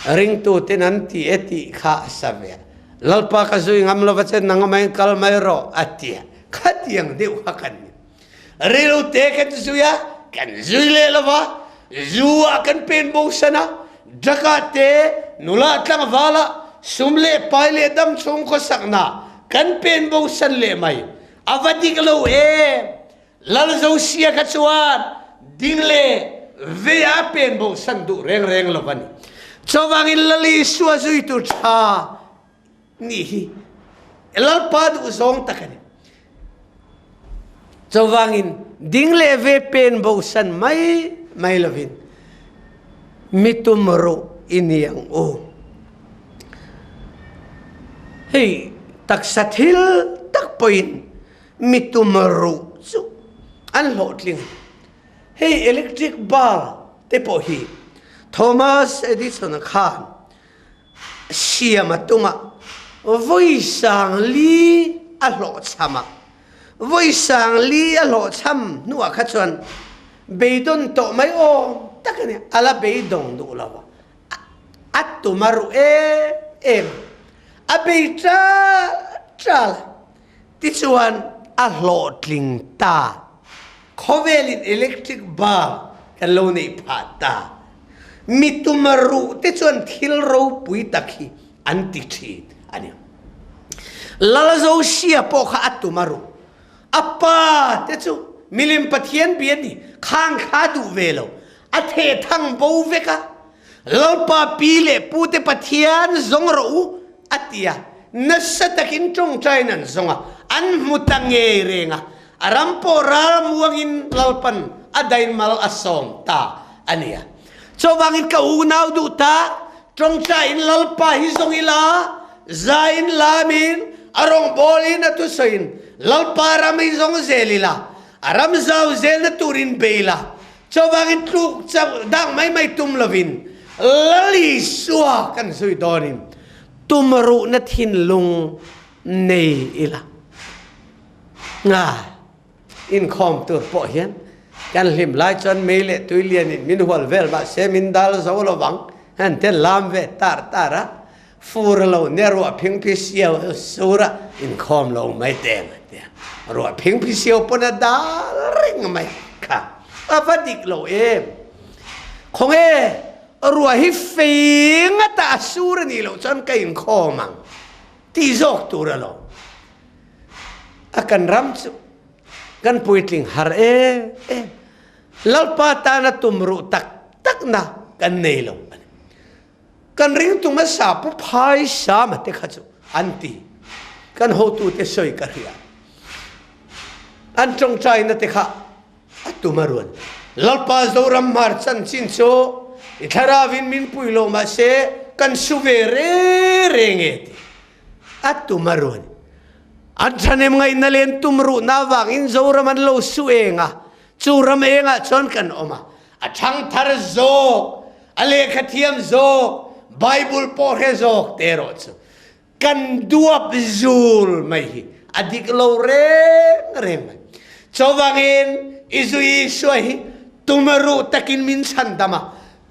ringtu ten an ti e tih kha a sa ve. Lalpa ka zui ngam lova che nang mai kal mai rawh a ti. Khatiang deuh kha kan ni. Rilo te kan zui a, kan zui leh lova, zu ah kan pen bo san a, drug te, nula tlangval ah, sum leh pai leh dam chung khuasakna kan pen bo san leh mai. A va dik lo em! Lal Zosia kha chuan ding le ve ah pen bo san duh reng reng lo a ni. Chuvangin Lal Isua zuitu tha nih hi Lalpa duh zawng tak a ni. Chuvangin ding le ve pen bosan mai mai lovin mi tum ruh i ni ang u. Hei taksa thil tak pawhin mi tum ruh chu an hlawhtling. Hei electric bulb te pawh hi Thomas Edison khan siam a tum a, vawi sang li a hlawhchham a, vawi sang li a hlawhchham hnuah kha chuan beidawn tawh mai awm tak a ni, a la beidawng duh lo a, a tum a ruh em em a, a bei ṭal ṭal a, tichuan a hlawhtling ta. Khawvelin electric bulb kan lo neih phah ta. Mi tuma ruh te chuan thil ropui tak hi an ti thin a ni. Lalzosia pawh kha a tuma ruh. A pa te chu milim Pathian bia ni khang kha duh ve lo. A theh thang bo vek a. Lalpa pi leh pu te Pathian zawng rawh u a ti a. Nasa takin tawngtain an zawng a, an hmu ta ngei reng a. A ram pawh ral muangin Lalpan a dainmal a sawm ta a nia. Chuvangin ka unau duh ta, tawngtain Lalpa hi zawng ila, zain lamin, a rawngbawlin a thusawiin Lalpa ram hi zawng zel ila, a ram zau zelna turin bei ila, chuvangin tluk chauh dang mai mai tum lovin Lal Isua kan zui dawnin tumruhna thinlung nei ila. Nga inkhawm tur pawh hian kan hlim lai chuan mei leh tui lianin min hual vel mahse min dal zo lovang han te lam ve tar tar a, fur lo nia ruah phingphi siau sur a inkhawm lo mai teng a tia. Ruah phingphi siau pawn a dal reng mai kha a va dik lo em. Khawnge ruah hi fei ngata a sur a nih loh chuan ka inkhawm ang tih zawk tur alawm. A kan ram chu kan puitling har em em. Lalpa tana tum ruh tak tak na kan nei lo a ni. Kan ringtu hmasa pu phai sama te kha chu an ti. Kan hotute sawi ka hria. An tawngtaina te kha a tum a ruan. Lalpa Zoram hmar chanchin chu i thlarauin min pui lo mahse kan su ve re re nge ti. A tum a ruan. An ṭhahnem ngaihna le an tum ruhna avangin Zoram an lo su eng a, chu ram engah chuan kan awm a. A ṭhangthar zawk, a lehkha thiam zawk, Bible pawh hre zawk te erawh chu kan duap zul mai hi. A dik lo reng reng mai. Chuvangin i zui Isua hi tumruh takin min chhandam a,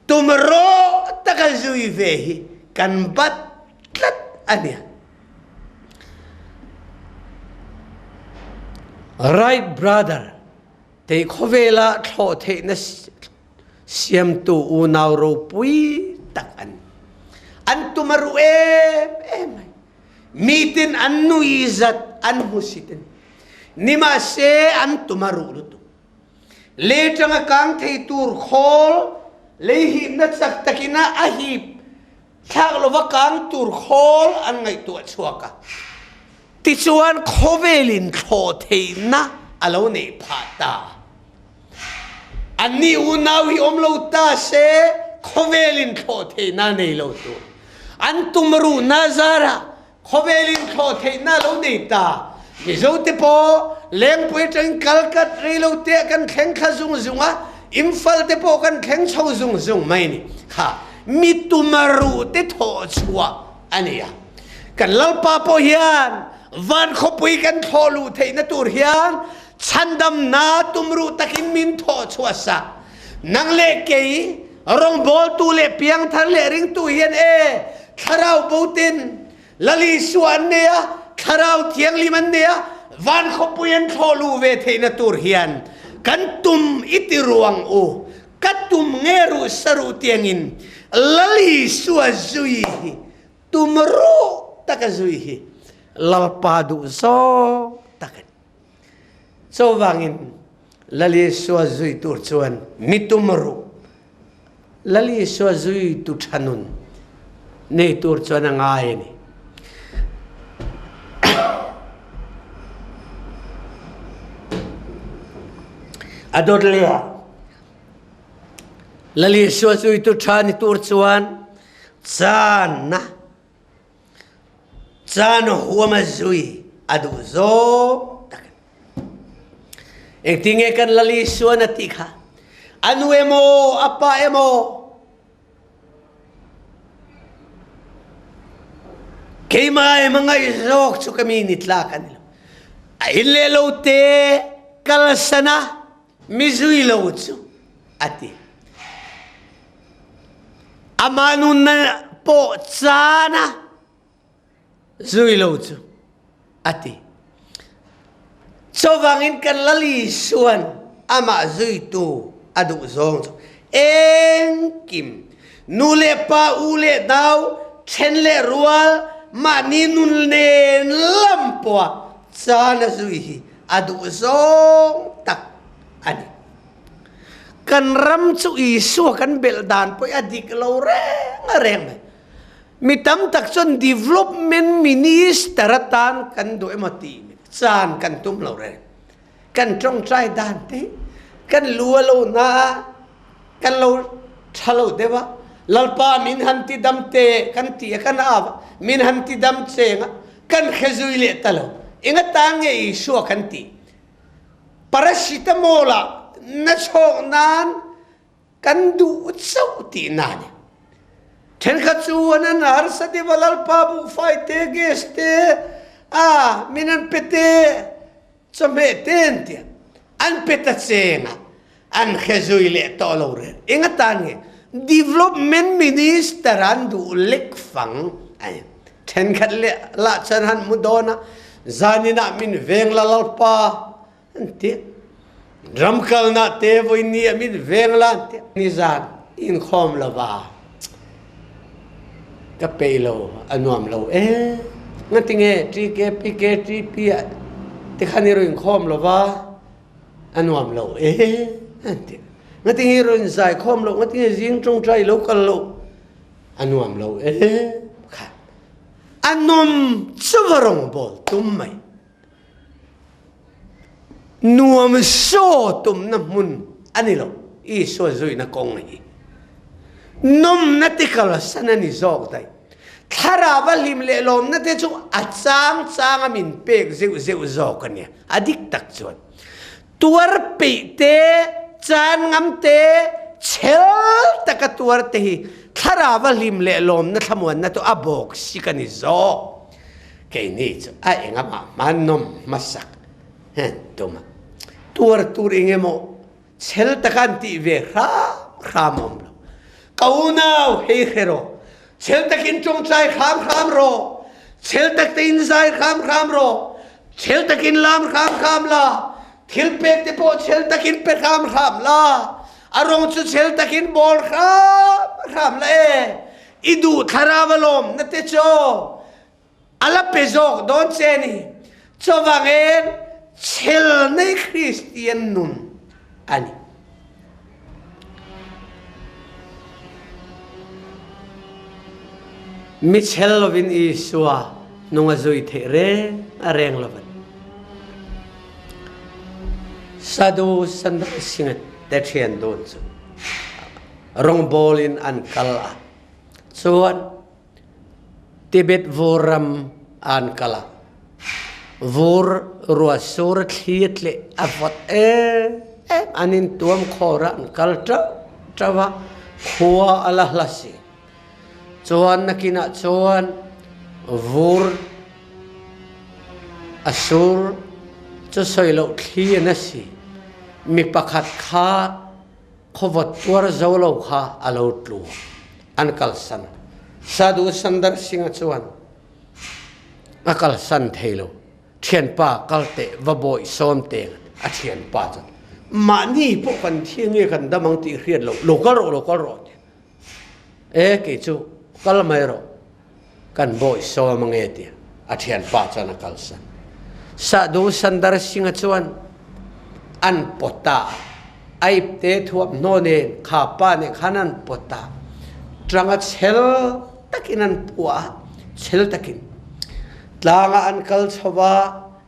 tumruh taka zui ve hi kan bat tlat a nia. Wright brother te khawvela thlawh theihna siamtu unau ropui tak an an tum a ruh em em mai. Mitin an nui zat an hmusit a ni. Nimahse an tum a ruh lutuk. Le tanga kang thei tur khawl lei hipna chak takin a hip thlak lova kang tur khawl an ngaihtuah chhuak a. Tichuan khawvelin thlawh theihna a lo neih phah ta. Anni unau hi awm lo ta se khawvelin thlawh theihna nei lo tur. An tumruhna zarah khawvelin thlawh theihna lo nei ta. Mizote pawh Lengpui atangin kalkat rei lo te kan thleng thla zung zung a, Imphal te pawh kan thleng chho zung zung mai ni. Kha mi tumaruh te thawh chhuah a ni a. Kan Lalpa pawh hian van khawpui kan thlawh luh theihna tur hian Chhandamna tumruh takin min thawh chhuah sak. Nang leh kei, rawngbawltu leh piangthar leh ringtu hian e, thlarau botin Lal Isua an nei a, thlarau thianghlim an nei a, van khawpui an thlawh luh ve theihna tur hian kan tum i ti ruang u, ka tum nge ruh saruh tiangin Lal Isua zui hi tum ruh taka zui hi Lalpa duh zawng tak a ni. Chuvangin Lal Isua zui tur chuan mi tum ruh. Lal Isua zui tu tha nun nei tur chuan a ngai a ni. A dawt leh ah Lal Isua zui tu tha ni tur chuan caan na Caan huam a zui a duh zawng tak. Engtinge kan Lal Isuan a tih kha? A nu emaw, a pa emaw, keimah em a ngaih zawk chu ka mi ni tlak a ni lo. A in leh lo te kalsan a mi zui lo chu a ti. Amah nunna pawh caan ah zui lo cu a ti. Cuvangin kan Lal Isuan amah zuitu a duh zawng cu engkim nu le pa u le nau ṭhen le rual mahni nun nen lam poah caan a zui hi a duh zawng tak a ni. Kan ram chu Isua kan belh dan pawh a dik lo reng a reng mai. Mi tam tak chuan development minister atan kan duh emaw ti caan kan tum lo reng. Kan tawngtai dan te kan lu a lo na a kan lo tha lo deuh a Lalpa min han ti dam te kan ti a kan av min han ti dam cheng a kan hre zui leh ta lo. Enga tan nge Isua kan tih? Paracetamol ah na chawk nan kan duh chauh tihna a ni. Thenkhat cu an an harsa deuh a lalpa buhfai te gas te a min an pe te chawhmeh te an ti an pe ta cheng ah an hre zui leh tawh lo rel. Eng atan nge development minister an duh lek fang a ni. Thenkhat le lah chuan han mu dawn a, zanin ah min veng la lalpa an ti. Ramkalna te voi ni ah min veng la an ti. Nizan inkhawm lova ka pei lo a nuam lo e. Ngatinge TK PK TP ah te khan i ro inkhawm lova a nuam lo e an ti. Ngatinge i ro in zai khawm lo ngatinge zing tawngtai lo kal lo a nuam lo e kha a nawm chuva rawngbawl tum mai nuam saw tumna hmun a ni lo Isua zuina kawng hi nawmna te kalsan a ni zawk daih thlarau a hlim leh lawmna te chu a chang chang a min pek zeuh zeuh zawk a nia a dik tak chuan Tuar peih te, caan ngam te, chel taka tuar te hi thlarau a hlim leh lawmna thlamuanna tu a bawk si kan i zawk. Keini chu a engah mah hmanawm hmasak hen tum a, tuar tur engemaw chhel taka an tih ve hram hram awm lo. Ka unau hei hre rawh, chhel takin tawngtai hram hram rawh, chhel tak tein zai hram hram rawh, chhel takin lam hram hram la, thil pek te pawh chhel takin pe hram hram la, a rawng chu chhel takin bawl hram hram la e, i duh thlarau alawm na te chaw A la pe zawk dawn che ni. Chuvangin chhel nei Kristian nun a ni. Mi chhel lovin Isua nung a zui theih reng a reng lo van. Sadhu Sandar Singh te thian dun chu rawngbawlin an kal a. Chuan Tibet vur ram an kal a. Vur ruahsur thli tleh a vawt em em. An in tuam khawr ah an kal ṭauh ṭauh a, khua a la hla si. Chuan nakin ah chuan vur a sur cu soi lo thli an a si. Mi pakhat kha Khuavawt tuar zo lo kha a lo tlu. An kalsan. Sadhu Sundar Singh chuan a kalsan thei lo. Thianpa kal teh va bawih sawm teng a thianpa chuan mahni pawh kan thi nge kan dam ang tih hriat lo lo kal rawh lo kal rawh ti. E kei chu kal mai rawh kan bawih sawm ange tia a thianpa chuan a kalsan. Sadhu Sundar Singh chuan an pawt ta a ipte thuamhnaw nen kha pa nen khan an pawt ta tanga chel takin an puah a chel takin tlanga an kal chho a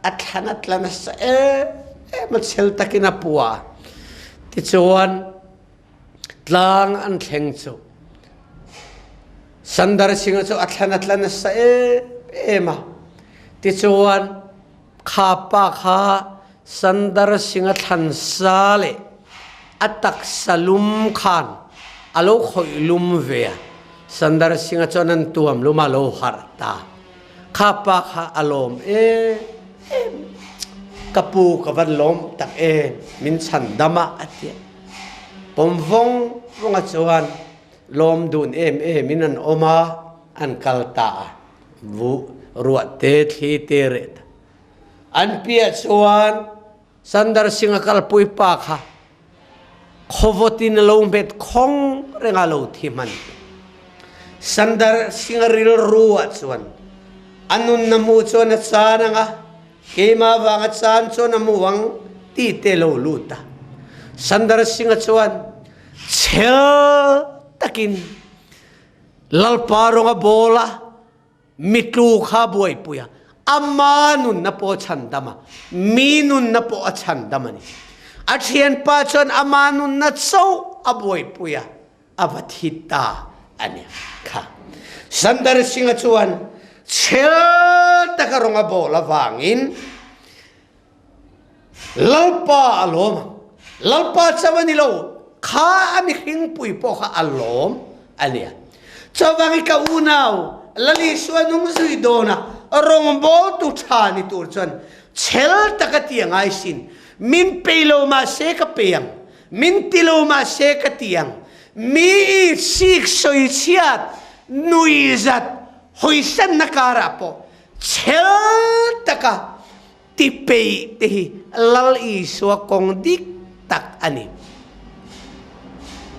a thlan a tla nasa em em a chel takin a puah a tichuan Tlang an thleng cu Sandar Singh cu a thlan a tla nasa em em a. Tichuan kha pa kha Sandar Singh a thlan sa le a taksa lum khan a lo khoih lum ve a. Sandar Singh chuan an tuam lum a lo harh ta. Kha pa kha a lawm em em. Ka pu ka van lawm tak em min chhan dam a a ti. Pawm vawng vawng a chuan lawm dun em em in an awm a, an kal ta a. Vu ruah te thli te reh ta. An piah chuan Sandar Singh a kalpui pa kha khawvawt in a lo hmet khong reng a lo thi hman. Sandar Singh a rilru ah chuan a nun na hmuh chuan a caan anga keimah vang a caan chuan a hmu ang ti te lo lut a. Sandar Singh a chuan chel takin Lalpa rawng a bawl a, Mitlu kha buaipui a, ama nunna pawh a chhandam a, mi nunna pawh a chhandam a ni. A thianpa chuan ama nunna chauh a buaipui a, a va thi ta a ni kha. Sandar Singh-a chuan chhel taka rawng a bawl avangin Lalpa a lawm ang. Lalpa chauh a ni lo, kha a mihringpui pawh kha a lawm a nia. Chuvangin ka unau, Lal Isua nung zui dawna rawngbawltu tha ni tur chuan chhel taka ti a ngai sin. Min pe lo mahse ka pe ang, min ti lo mahse ka ti ang. Mi i sik sawi chhiat, nuihzat, hawisanna karah pawh chhel taka ti peih te hi Lal Isua kawng dik tak a ni.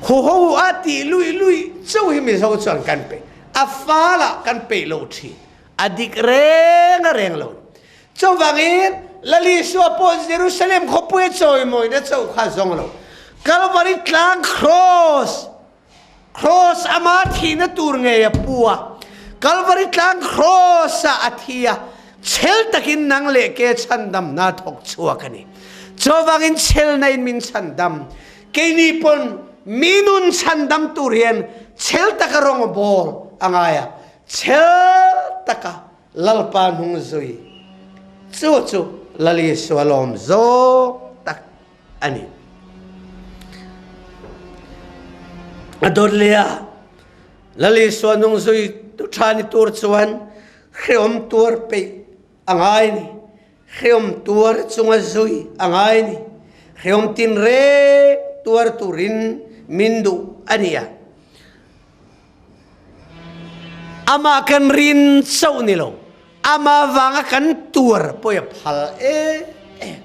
Huho a tih luih luih chauh hi Mizo chuan kan peih. A fal ah kan peih lo thin. A dik reng a reng lo. Chuvangin Lal Isua pawh Jerusalem khawpui a chawimawina chauh kha zawng lo. Kalvari tlang cross Cross ama thihna tur ngei a pu a, Kalvari tlang cross ah a thi a, chhel takin nang leh ke chhandamna thawk chhuak a ni. Chuvangin chhelna in min chhandam. Keini pawn mi nun chhandam tur hian chhel taka rawng a bawl a ngai a, chhel taka Lalpa hnung zui chu chu Lal Isua lawm zawk tak a ni. A dawt leh a, Lal Isua nung zui tu tha ni tur chuan Hreawm tuar peih a ngai ni. Hreawm tuar chunga zui a ngai ni. Hreawm tinreng tuar turin min duh a nia. Amah kan rin chauh ni lo, amah vanga kan tuar pawh a phal em em.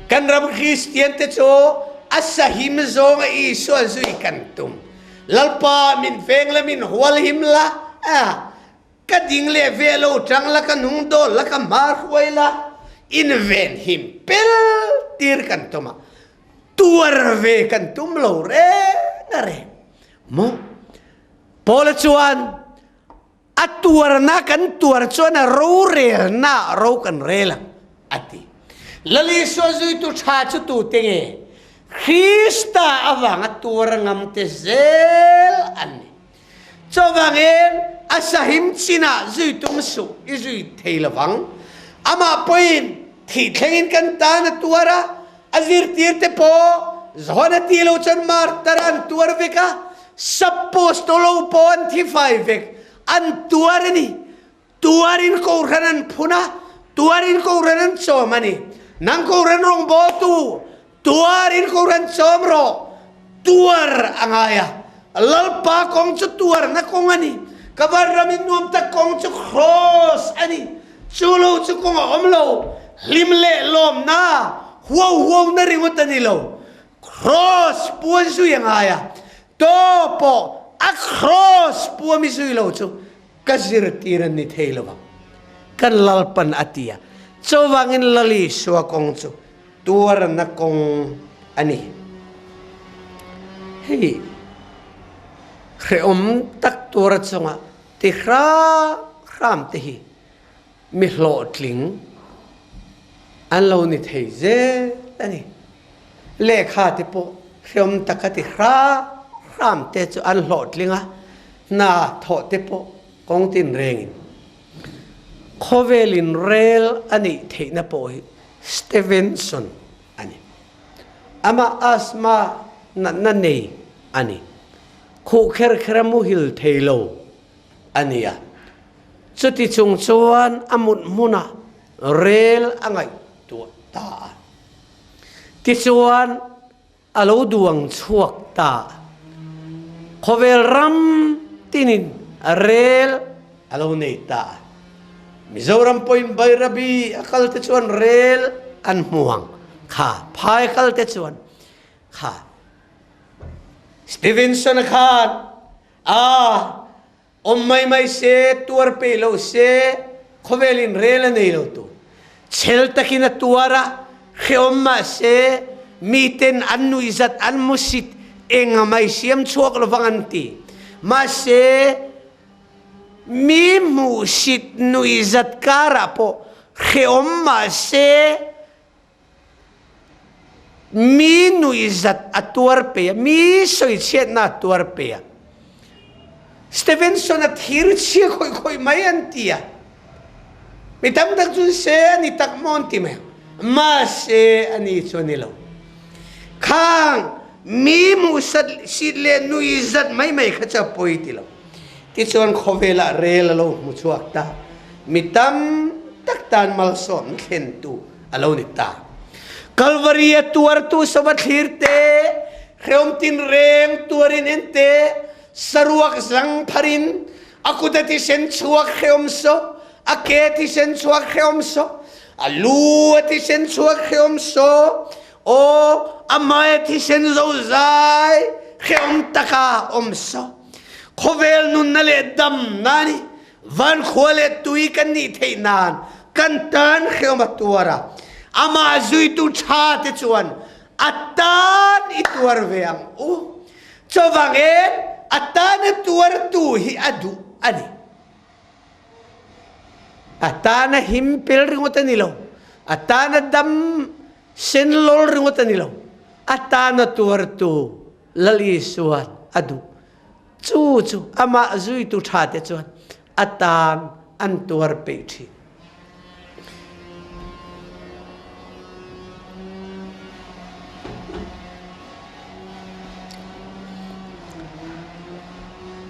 Kan ram Kristian te chu a sahim zawnga Isua zui kan tum. Lalpa min veng la min hual him la, ka ding leh ve lo tang la ka hnung dawl la ka hma hruai la, in ven him pel tir kan tum a. Tuar ve kan tum lo reng a reng. Maw? Paula chuan a tuarna kan tuar chuan a rorelna ro kan rel ang a ti. Lal Isua zuitu tha chu tute nge? Krista avanga tuar ngam te zel an ni. Chuvangin a sahim chinah zui tum suh i zui thei lovang. Amah pawhin thih thlengin kan tan a tuar a, a zirtirte pawh Johana ti lo chuan martar an tuar vek a, Sapostolo pawh an thi fai vek, an tuar a ni. Tuarin kohhran an phun a, tuarin kohhran an chawm a ni. Nang kohhran rawngbawltu, tuarin kohhran chawm rawh. Tuar a ngai a. Lalpa kawng chu tuarna kawng a ni. Ka vanram in nuam tak kawng chu cross a ni. Chu lo chu kawng a awm lo. Hlim leh lawmna, huau huauna ringawt a ni lo. Cross puan zui a ngai a. Tawp pawh a cross puam i zui lo chu Ka zirtir an ni thei lo vang. Kan Lalpan a ti a. Chuvangin Lal Isua kawng chu tuarna kawng a ni. Hei hrehawm tak tuar chunga ti hram hram te hi mi hlawhtling an lo ni thei zel a ni. Lehkha te pawh hreawm taka ti hram hram te chu an hlawhtling a, hna thawh te pawh kawng tin rengin khawvelin rel a neih theihna pawh hi Stevenson a ni. Amah asthma natna nei a ni. Khuh kher kher a muhil thei lo a ni a. Chuti chung chuan a mut hmunah rel a ngaihtuah ta a. Tichuan a lo duang chhuak ta a. Khawvel ram tinin rel a lo nei ta a. Mizoram pawhin Bairabi a kal te chuan rel an hmu ang kha, phai kal te chuan kha. Stevenson-a khan a Awm mai mai se, tuar peih lo se, khawvel in rel a nei lo tu. Chel takin a tuar a, hrehawm mah se, miten an nuihzat, an musit, eng a mai siam chhuak lovang an ti. Mahse, mi hmuhsit nuihzat karah pawh hrehawm mah se, Mi nuihzat a tuar pe a, mi soichhiatna a tuar pe a. Stevenson a thir chia khawih khawih mai an ti a. Mi tam tak cun se an i tak maw an ti mai. Mahse ani cu an i lo. Khang mi hmuhsat sit le nuihzat mai mai kha cu a poi ti lo. Tichuan khawvel ah rel a lo hmu chuak ta. Mi tam tak tan malsawm thlentu a lo ni ta. Kalvari a tuartu sava thlir te, hreawm tinreng tuarin en te, saruak zang pharin, a kut a thisen chuak hreawm so, a ke thisen chuak hreawm so, a lu a thisen chuak hreawm so, aw a hmai a thisen zozai hreawm taka awm so. Khawvel nunna le damna nih van khua le tui kan nih theih nan kan tan hreawm a tuar a. Amah zuitu ṭha te chuan a tan i tuar ve ang u. Chuvangin a tan a tuartu hi a duh a ni. A tan a him pel ringawt a ni lo. A tan a dam sen lol ringawt a ni lo. A tan a tuartu Lal Isuan a duh. Cu cu amah zuitu ṭhate chuan a tan an tuar peih ṭhin.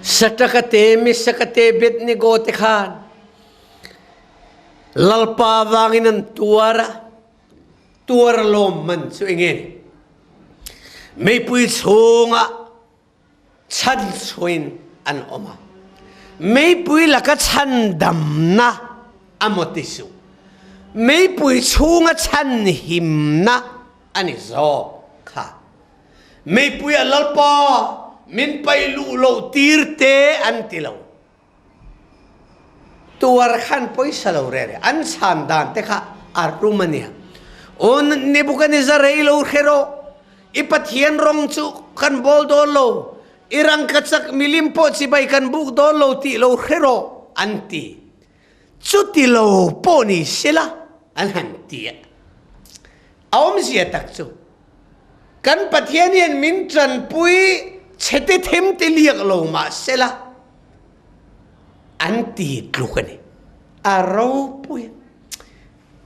Satakate misakate bet ni go te khan. Lalpa vangin an tuar a, tuar lawmman chu enge ni? Meipui chungah chanchuin an awm a, meipui laka chhandamna a maw ti suh. Meipui chhunga chhanhimna a ni zawk kha. Meipui a Lalpa min paih luh loh tir te an ti lo. Tuar khan pawisa lo re re an chhan dan te kha a rum a nia. Aw Nebuchadnezzar rei lo hre rawh, i Pathian rawng chu kan bawl dawn lo, i rangkachak milim pawh chibai kan buk dawn lo tih lo hre rawh an ti. Chuti lo pawh ni sela an han ti a. A awmzia tak chu kan Pathian hian min tanpui chhete them te liak lo mah sela an ti tluk a ni. A ropui.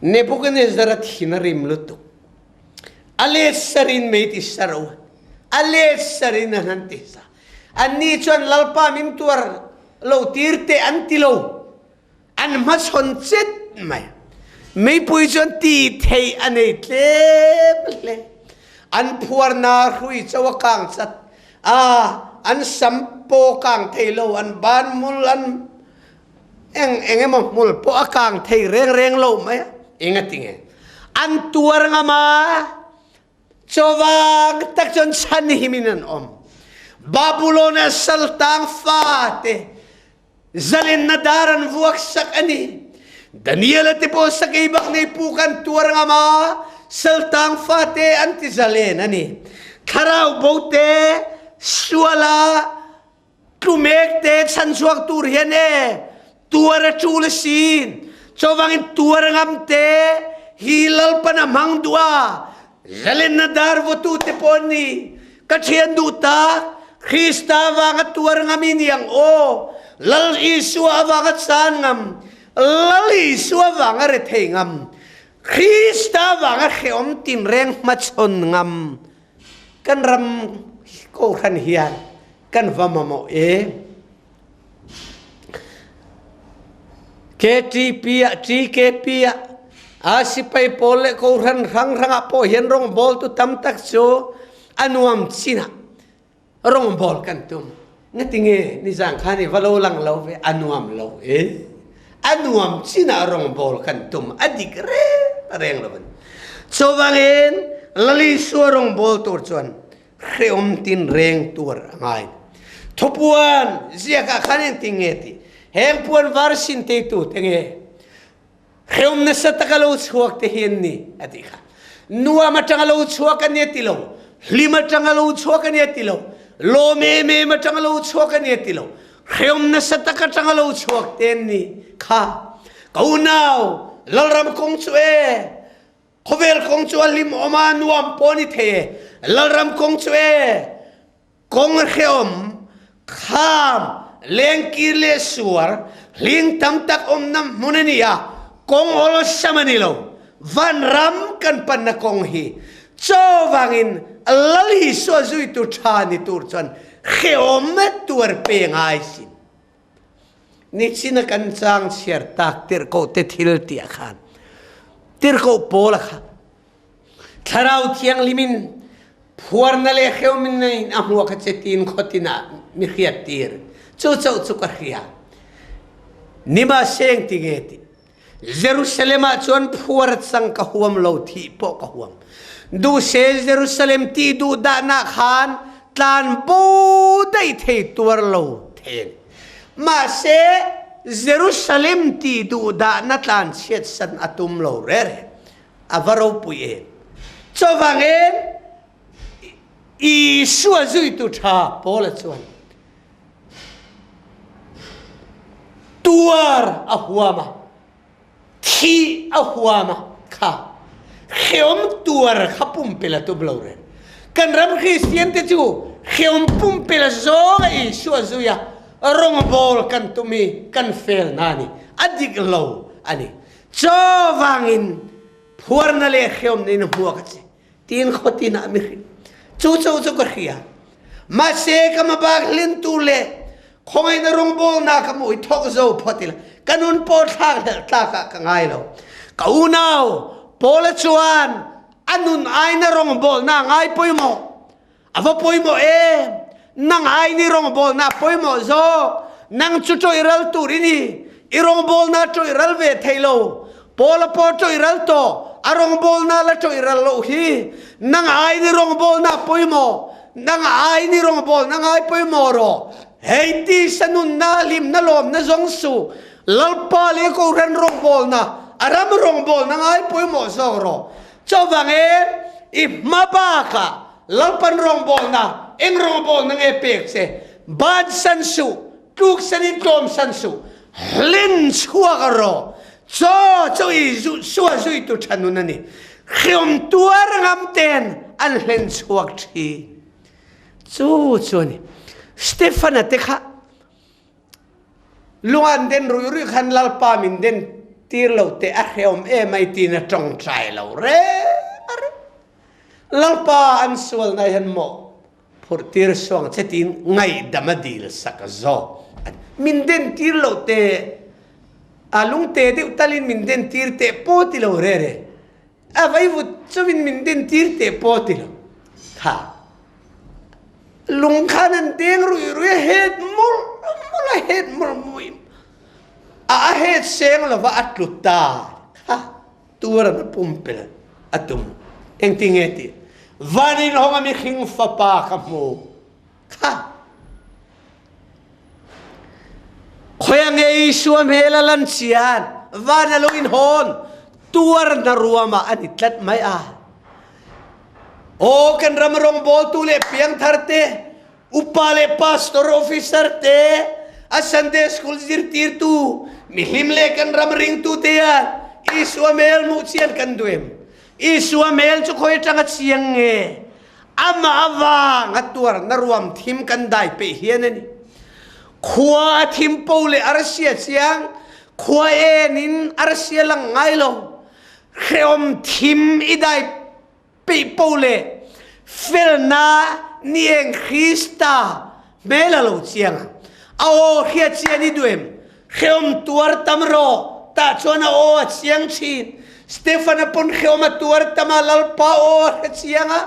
Nebuchadnezzar a thin a rim lutuk. A let sarin mei ti sar u. A let sarin an han ti sa. Anni chuan Lalpa min tuar lo tir teh an ti lo. An hmachhawn chet mai. Meipui chuan ti thei a nei tlem hle. An phuarna hrui cho a kang chat. A an sam paw kang thei lo, an ban mul an eng eng emaw hmul pawh a kang thei reng reng lo mai a. Engatinge? An tuar ngam a. Chawvang tak chuan chhanhim in an awm. Babylon a saltang fate zalenna dar an vuak sak a ni. Daniel te pawh sakei bak nei pu kan tuar ngam a, saltang fate an ti zalen a ni. Thlarau bo te suala Tlumek te chanchuak tur hian e tuar a ṭul a si. Chuvangin tuar ngam te hi Lalpan a hmang duh a, zalenna dar vawtu te pawh an ni. Ka ṭhian duh tak, Krista vanga tuar ngam i ni ang aw. Lal Isua avanga chan ngam, Lal Isua vanga rethei ngam, Krista vanga hrehawm tinreng hmachhawn ngam. Kan ram kohhran hian kan va mamawh em? KTP ah TKP ah a sipai pawl le kohhran hrang hrang ah pawh hian rawngbawltu tam tak cu a nuam chin ah rawngbawl kan tum. Ngatinge nizan khan i va lo lang lo ve a nuam lo e. A nuam chin ah rawngbawl kan tum a dik reng reng lo an. Chuvangin Lal Isua rawngbawl tur chuan hreawm tinreng tuar a ngai. Thupuan ziak ah khan engtin nge ti? Heng puan var sin teitu te nge? Hreawm nasa taka lo chhuak te hi an ni a tih kha. Nuam atanga lo chhuak a ni a ti lo. Hlim atanga lo chhuak a ni a ti lo. Lawm em em atanga lo chhuak a ni a ti lo. Hreawm nasa tak atanga lo chhuak te an ni kha. Ka unau, Lalram kong chu e, khawvel kong chu a hlim awm a, nuam pawh ni thei e. Lalram kong chu e, Kong hreawm, kham, lengkir leh suar, hling tam tak awmna hmun a ni a, kawng awlsam a ni lo. Vanram kan panna kawng hi chaw vangin Lal Isua zuitu tha ni tur chuan hreawm tuar pe ngai sin. Nichin a kan chang chhiar tak tirhkoh te thil tiah khan tirhkoh Paula kha Thlarau Thianghlim in phuarna le hreumin in a hmuak a che tiin khuatin ah mi hriattir. Cu coh cu ka hria. Nima seng ti nge ti. Jerusalem ah cun phuar cang ka huam lo thih pawh ka huam. Duh se Jerusalem ti duh dahnak khan tlan bo dai thei tuar lo then. Mahse Jerusalem ti duh dah na tlan chiat san a tum lo re re. A va ropui em! Chuvangin Isua zuitu ṭha Paula chuan tuar a huam a, thih a huam a kha hreawm tuar kha pumpelh a tum lo reng. Kan ram Kristian te chu hreawm pumpelh zawng a Isua zui a, rawngbawl kan tum hi kan fel na a ni, a dik lo a ni. Chaw vangin phuarna le hreawmna in hmuak a si tiin khuatin ah mi hrilh. Cu cu cu ka hria. Mahse ka mabak hlintu le khawngaihna rawngbawlnak ka mu i thawk zo phawt ila. Ka nun pawh thlakhlelh tlakah ka ngai lo. Ka unau Paula chuan a nun aina rawngbawlna a ngai pawimawh. A va pawimawh em! Nang aini rawngbawlna a pawimawh zawk. Nang chu ṭawih ral tur i ni. I rawngbawlna a ṭawih ral ve thei lo. Paula pawh ṭawih ral tawh, a rawngbawlna la ṭawih ral loh hi. Nang aini rawngbawlna a pawimawh. Nang aini rawngbawlna ngai pawimawh rawh. Hei tisa nunna, hlimna, lawmna zawng su. Lalpa leh Kohhran rawngbawlna, a ram rawngbawlna ngai pawimawh zawk rawh. Chuvangin i hma bakah Lalpan rawngbawlna, eng rawngbawlna nge pek che? Bansan suh, tluksanin tlawmsan suh, hlin chhuak rawh. Chaw chu i sua zuitu tha nun a ni. Hriam tuar ngam ten an hlen chhuak thin. Chu chu a ni. Stefana te kha Lung an den ruih ruih khan Lalpa min den tir lo teh a hreawm emai tiin a tawngtai lo reng a reng. Lalpa an sualna hian mawh phurh tir suang che tiin ngaihdam a dil sak zawk. Min den tir lo teh a lungte deuh talin min den tir teh pawh ti lo re re. A vaivut chauhin min den tir teh pawh ti lo. Kha lung khan an deng ruih ruih a het mawlh mawlh a het mawlh mawlh a a het seng lova a tlu ta kha tur an pumpel a tum engtinge tih van in hawng a mihring fapa ka hmu kha Khoia nge Isua hmel a lan chian van a lo inhawn tuarna ruamah a ni tlat mai a. Aw kan ram rawngbawltu leh piangthar te, upa leh pastor officer te, a Sunday school zirtirtu, mihlim leh kan ram ringtu te hian Isua hmel hmuh chian kan duh em? Isua hmel chu khawi atanga chiang nge? Amah avang a tuarna ruam thim kan dai peih hian a ni. Khua a thim po le arsia chiang, khua en in arsia lang ngai lo. Hreawm thim i dai peih po le felna ni eng Krista hmel a lo chiang. A aw hria chian i duem. Hreawm tuar tam rawh, tah chuan a aw a chiang thin. Stefan-a pawn hreawm a tuar tam a, Lalpa aw a hre chiang a.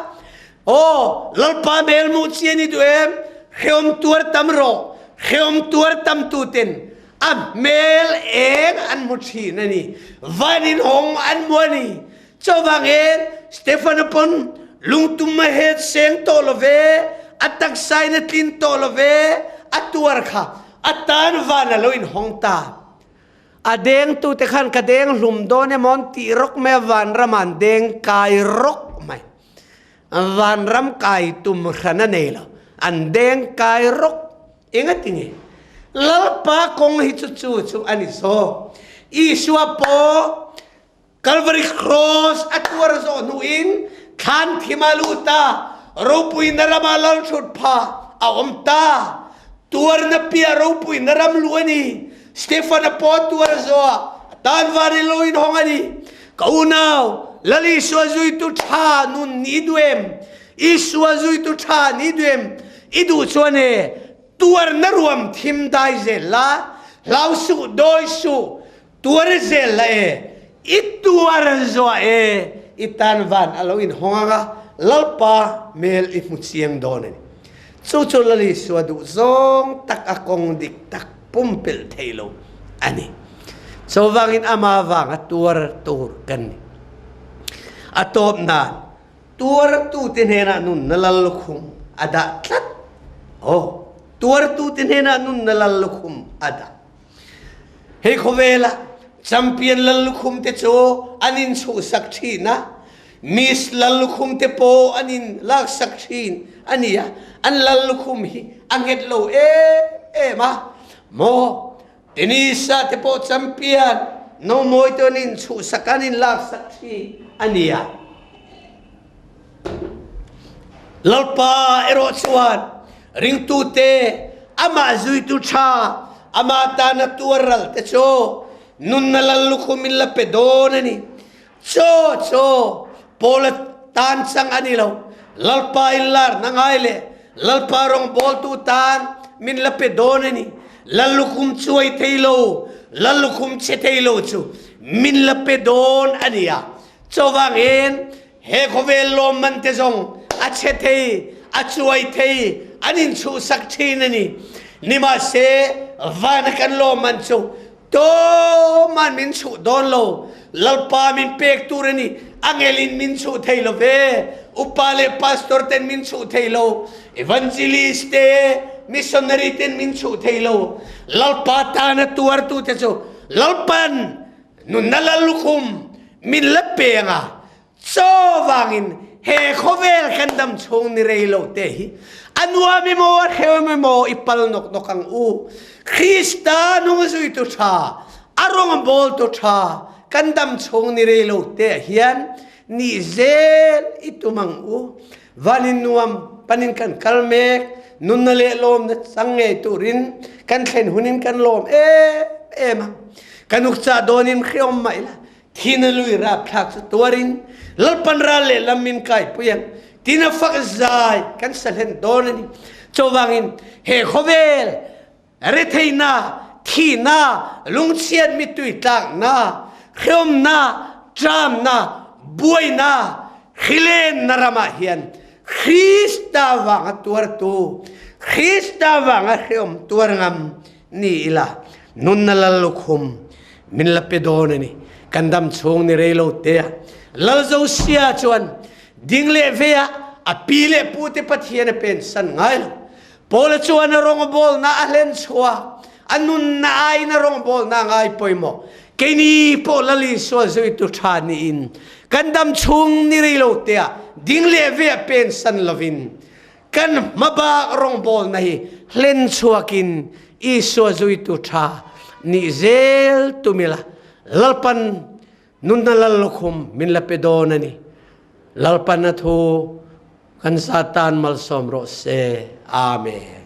Aw, Lalpa hmel hmuh chi a ni duh em? Hreawm tuar tam rawh, hreawm tuar tam tuten a hmel eng an hmu thin a ni. Van in hawng an hmu a ni. Chuvangin Stefan-a pawn lungtum a het seng tawh lo ve, a taksa in a tlin tawh lo ve, a tuar kha a tan van a lo inhawng ta. A dengtute khan ka deng hlum dawn emaw an tih rawk mai a, vanram ah an deng kai rawk mai. Vanram kai tum hran a nei lo, an deng kai rawk. Engatinge? Lalpa kawng hi chu chu chu a ni zawk. Isua pawh Calvary Cross a tuar zawh hnuin thlan thim a lut a, ropuina rama lalthut pha a awm ta. Tuarna piah ropuina ram lu a ni. Stefan-a pawh tuar zawh a, a tan van i lo inhawng a ni. Ka unau, Lal Isua zuitu tha nun ni i duh em? Isua zuitu tha ni i duh em? I duh chuan e, tuarna ruam thim dai zel la, hlau suh, dawi suh, Tuar zel la e, i tuar zuah e, i tan van a lo inhawng ang a, Lalpa hmel i hmu chiang dawn a ni. Chu chu Lal Isua duh zawng tak a kawng dik tak pumpelh thei lo a ni. Chuvangin ama vanga tuar tur kan ni. A tawp nan tuartute hnenah nunna lal lukhum a dah tlat. Aw, tuartute hnenah nunna lal lukhum a dah. Hei khawvela champion lal lukhum te chu an in chhuhsak thin a, Miss lal lukhum te pawh an in laksak thin a ni a, an lal lukhum hi a nghet lo em em a, maw tennis-ah te pawh champion no mawi te an in chhuhsak an in laksak thin a ni a. Lalpa erawh chuan ringtute amah zuitu ṭha, amah tana tuar ral te chu nunna lal lukhum in la pe dawn a ni. Chaw chaw Paula tan chang a ni lo. Lalpa in larna ngai leh Lalpa rawngbawltu tan min la pe dawn a ni. Lal lukhum chuai thei lo. Lal lukhum che thei lo chu min la pe dawn a ni a. Chuvangin he khawvel lawmman te zawng a che thei, a chuai thei, an inchhuhsak thin a ni. Nimahse, vana kan lawmman chu Tuman min chuh dawn lo. Lalpa min pek tur a ni. Angelin min chuh thei lo ve. Upa leh pastor ten min chuh thei lo. Evangelist te, missionary ten min chuh thei lo. Lalpa tana tuartu te chu Lalpan nunna lal lukhum min la pe anga Chaw vangin he khawvel kan dam chung ni rei lo te hi a nuam emaw a hrehawm emaw i pal nawk nawk ang u. Krista nung zuitu ṭha, a rawng bawltu ṭha kan dam chung ni rei lo te ah hian ni zel i tum ang u. Van in nuam panin kan kal mek, nunna leh lawmna chang ngei turin kan thlen hunin kan lawm em em ang. Kan ukca dawn in hreawm mah ila Thina lui rapthlak chu tuarin Lalpan ral leh lam min kaipui ang tina fak zai kan sa hlen dawn a ni. Chuvangin he khawvel retheihna, thihna, lungchhiat mittui tlakna, hreawmna, ṭamna, buaina, hrilenna ramah hian Krista vanga tuartu, Krista vanga hreawm tuar ngam ni ila nunna lal lukhum min la pe dawn a ni. Kan dam chhung ni rei lo te ah Lal Josia chuan ding leh ve ah a pi leh pu te Pathian a pensan ngai lo. Paula chuan a rawngbawlna a hlen chhuah a nunna aiin a rawngbawlna a ngai pawimawh. Keini pawh Lal Isua zuitu ṭha niin kan dam chhung ni rei lo te ah ding leh ve ah pensan lovin Kan hmabak rawngbawlna hi hlen chuakin Isua zuitu ṭha nih zel tum ila, Lalpan nunna lal lukhum min la pe dawn a ni. Lalpan a thu kan za tan malsawm rawh se. Amen.